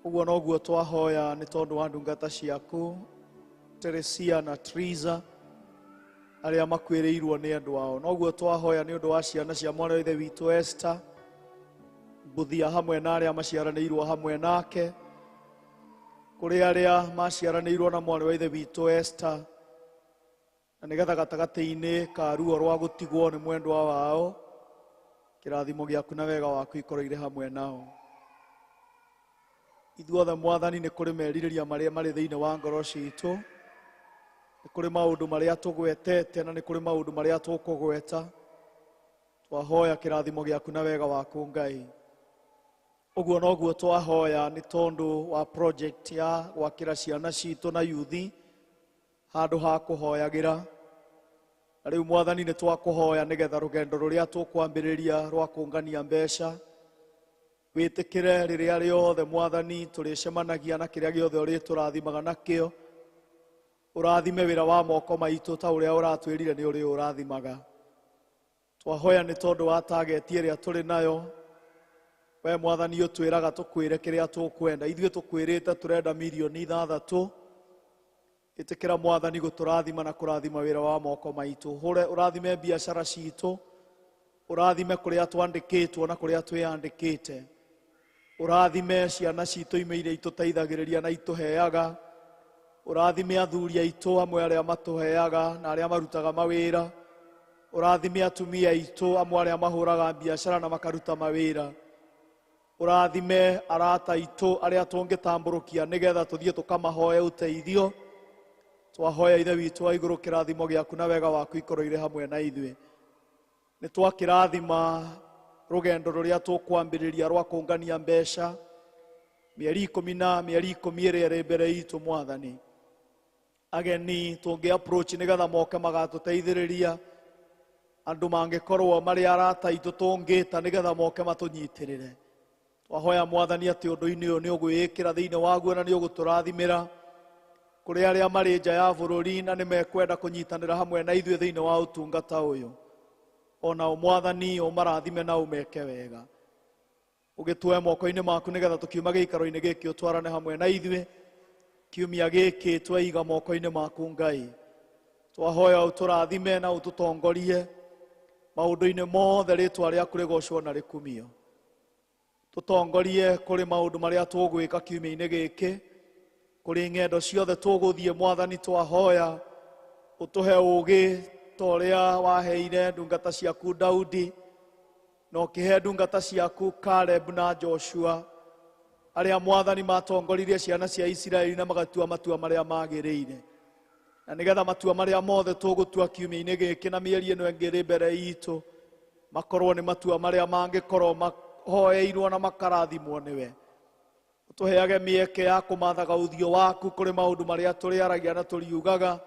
Ũguo noguo twahoya nĩ tondũ wa ndungata ciaku Teresia na Triza arĩa makuĩrĩirwo nĩ andũ ao. Noguo twahoya nĩ ũndũ wa ciana cia mwarĩ wa ithe witũ Esther Mbuthia hamwe na arĩa maciaranĩirwo hamwe nake, kũrĩ arĩa maciaranĩirwo na mwarĩ wa ithe witũ Esther, na nĩgetha gatagatĩ-inĩ ka ruo rwa gũtigwo nĩ mwendwa wao, kĩrathimo gĩaku na wega waku ikorwo irĩ hamwe nao. Ithuothe Mwathani nĩ kũrĩ merirĩria marĩa marĩ thĩinĩ wa ngoro citũ, nĩ kũrĩ maũndũ marĩa tũgwetete na nĩ kũrĩ maũndũ marĩa tũkũgweta. Twahoya kĩrathimo gĩaku na wega waku Ngai. Ũguo noguo twahoya nĩ tondũ wa project ya gwakĩra ciana citũ na yuthi handũ ha kũhoyagĩra. Na rĩu Mwathani nĩ twakũhoya nĩgetha rũgendo rũrĩa tũkwambĩrĩria rwa kũngania mbeca wĩtĩkĩre rĩrĩa rĩothe Mwathani tũrĩcemanagia na kĩrĩa gĩothe ũrĩtũrathimaga nakĩo, Ũrathime wĩra wa moko maitũ ta ũrĩa ũratwĩrire nĩ ũrĩ ũrathimaga. Twahoya nĩ tondũ wa tageti ĩrĩa tũrĩ nayo. We Mwathani ũtwĩraga tũkwĩre kĩrĩa tũkwenda. Ithuĩ tũkwĩrĩte tũrenda mirioni 6. Ĩtĩkĩra Mwathani gũtũrathima na kũrathima wĩra wa moko maitũ. Hũre ũrathime biacara citũ, ũrathime kũrĩa twandĩkĩtwo na kũrĩa twĩyandĩkĩte. Ũrathime ciana citũ ime iria itũteithagĩrĩria na itũheaga. Ũrathime athuri aitũ amwe arĩa matũheaga na arĩa marutaga mawĩra. Ũrathime atumia aitũ amwe arĩa mahũraga biacara na makaruta mawĩra. Ũrathime arata aitũ arĩa tũngĩtambũrũkia nĩgetha tũthiĩ tũkamahoe ũteithio. Twahoya Ithe witũ wa igũrũ kĩrathimo gĩaku na wega waku ikorwo irĩ hamwe na ithuĩ. Nĩ twakĩrathima rũgendo rũrĩa tũkwambĩrĩria rwa kũngania mbeca mĩeri 10 na mĩeri 10 ĩrĩa ĩrĩ mbere itũ Mwathani. Ageni tũngĩ approach nĩgetha moke magatũteithĩrĩria. Andũ mangĩkorwo marĩ arata aitũ tũngĩta nĩgetha moke matũnyitĩrĩre. Twahoya Mwathani atĩ ũndũ-inĩ ũyũ nĩ ũgwĩĩkĩra thĩinĩ waguo na nĩ ũgũtũrathimĩra. Kũrĩ arĩa marĩ nja ya bũrũri na nĩ mekwenda kũnyitanĩra hamwe na ithuĩ thĩinĩ wa ũtungata ũyũ, onao Mwathani ũmarathime na ũmeke wega. Ũgĩtue moko-inĩ maku nĩgetha tũkiuma gĩikaro-inĩ gĩkĩ ũtwarane hamwe na ithuĩ. Kiumia gĩkĩ tweiga moko-inĩ maku Ngai. Twahoya ũtũrathime na ũtũtongorie maũndũ-inĩ mothe, rĩtwa rĩaku rĩgocwo na rĩkumio. Tũtongorie kũrĩ maũndũ marĩa tũgwĩka kiumia-inĩ gĩkĩ, kũrĩ ng'endo ciothe tũgũthiĩ Mwathani. Twahoya ũtũhe ũũgĩ ta ũrĩa waheire ndungata ciaku Daudi, na ũkĩhe ndungata ciaku Caleb na Joshua, arĩa Mwathani matongoririe ciana cia Isiraeli na magatua matua marĩa magĩrĩire. Na nĩgetha matua marĩa mothe tũgũtua kiumia-inĩ gĩkĩ na mĩeri ĩno ĩngĩ ĩrĩ mbere itũ makorwo nĩ matua marĩa mangĩkorwo mahoeirwo na makarathimwo nĩwe. Ũtũheage mĩeke ya kũmathaga ũthiũ waku kũrĩ maũndũ marĩa tũrĩaragia na tũriugaga.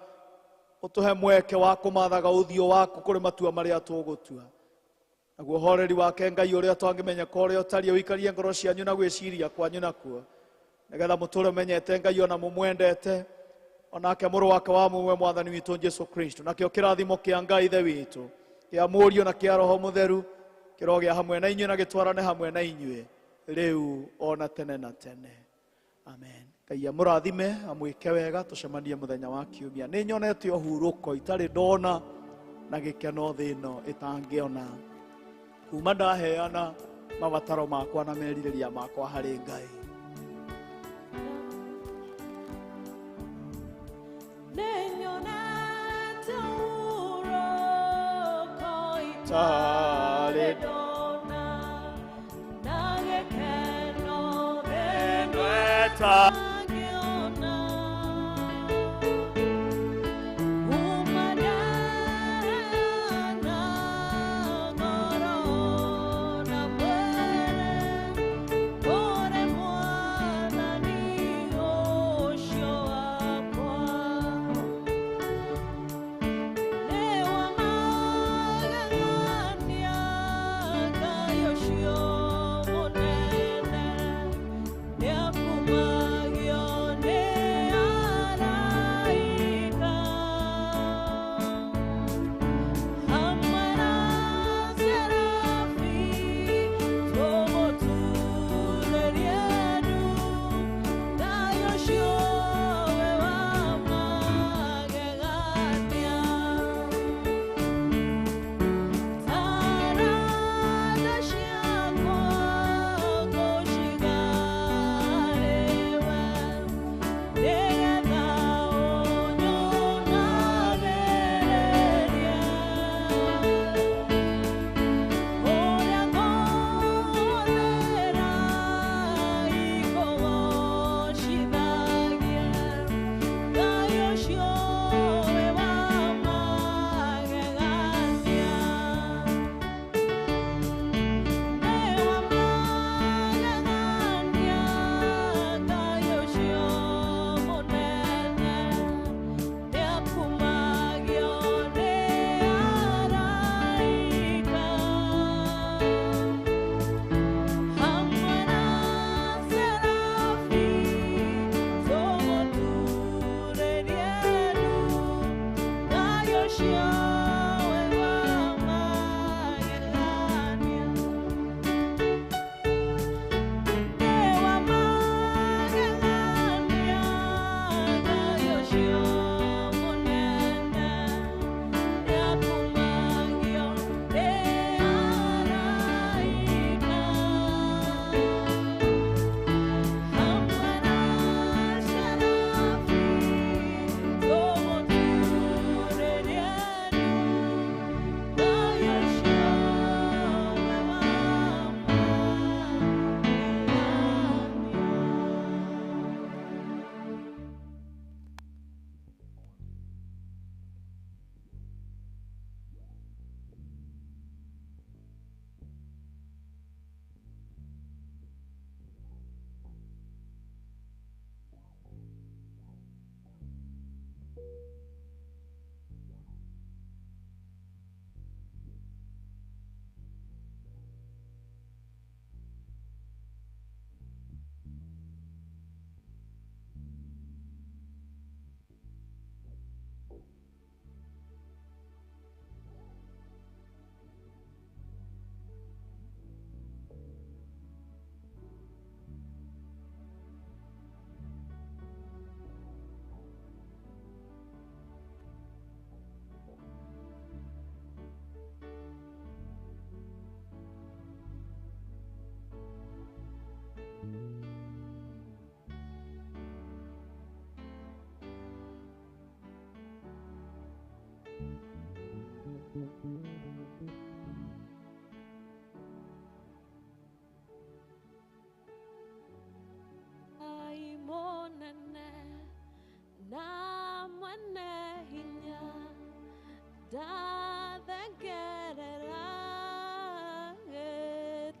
Ũtũhe mweke wa kũmathaga ũthiũ waku kũrĩ matua marĩa tũgũtua. Naguo horeri wake Ngai ũrĩa twangĩmenya ko ũrĩa ũtariĩ ũikarie ngoro cianyu na gwĩciria kwanyu nakuo, nĩgetha mũtũre menyete Ngai ona mũmwendete, onake mũrũ wake wa mũmwe Mwathani witũ Jesu Kristo. Nakĩo kĩrathimo kĩa Ngai Ithe witũ, kĩa Mũriũ na kĩa Roho Mũtheru kĩrogĩa hamwe na inyuĩ na gĩtwarane hamwe na inyuĩ rĩu ona tene na tene. Amen. Ngai amũrathime amwĩke wega. Tũcemanie mũthenya wa kiumia. Nĩ nyonete ũhurũko itarĩ ndona na gĩkeno thĩ ĩno ĩtangĩona kuma ndaheana mabataro makwa na merirĩria makwa harĩ Ngai. Itarĩ ndona na gĩkeno thĩ ĩno ĩtangĩona. Kuma ndaheana ngoro na mwĩrĩ kũrĩ Mwathani ũcio wakwa, nĩ wa magegania Ngai ũcio mũnene nĩakumagio.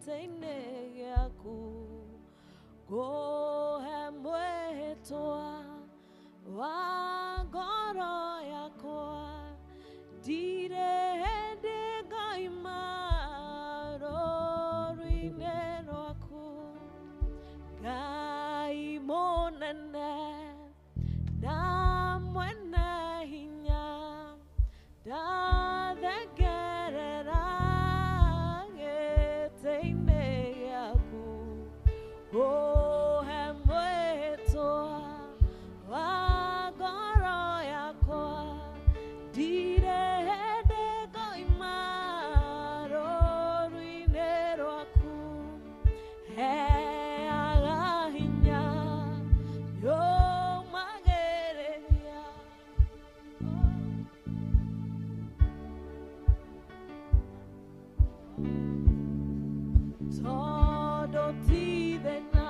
gĩtĩ-inĩ gĩaku ngũhe mwĩhĩtwa wa ngoro yakwa ndirĩ hĩndĩ ngaima rũũru-inĩ rwaku Ngai mũnene na mwene hinya ndathengerera gĩtĩ-inĩ gĩaku ngũhe mwĩhĩtwa wa ngoro yakwa ndirĩ hĩndĩ ngoima rũũru-inĩ rwaku heaga hinya yũmagĩrĩria. Tondũ ti thĩna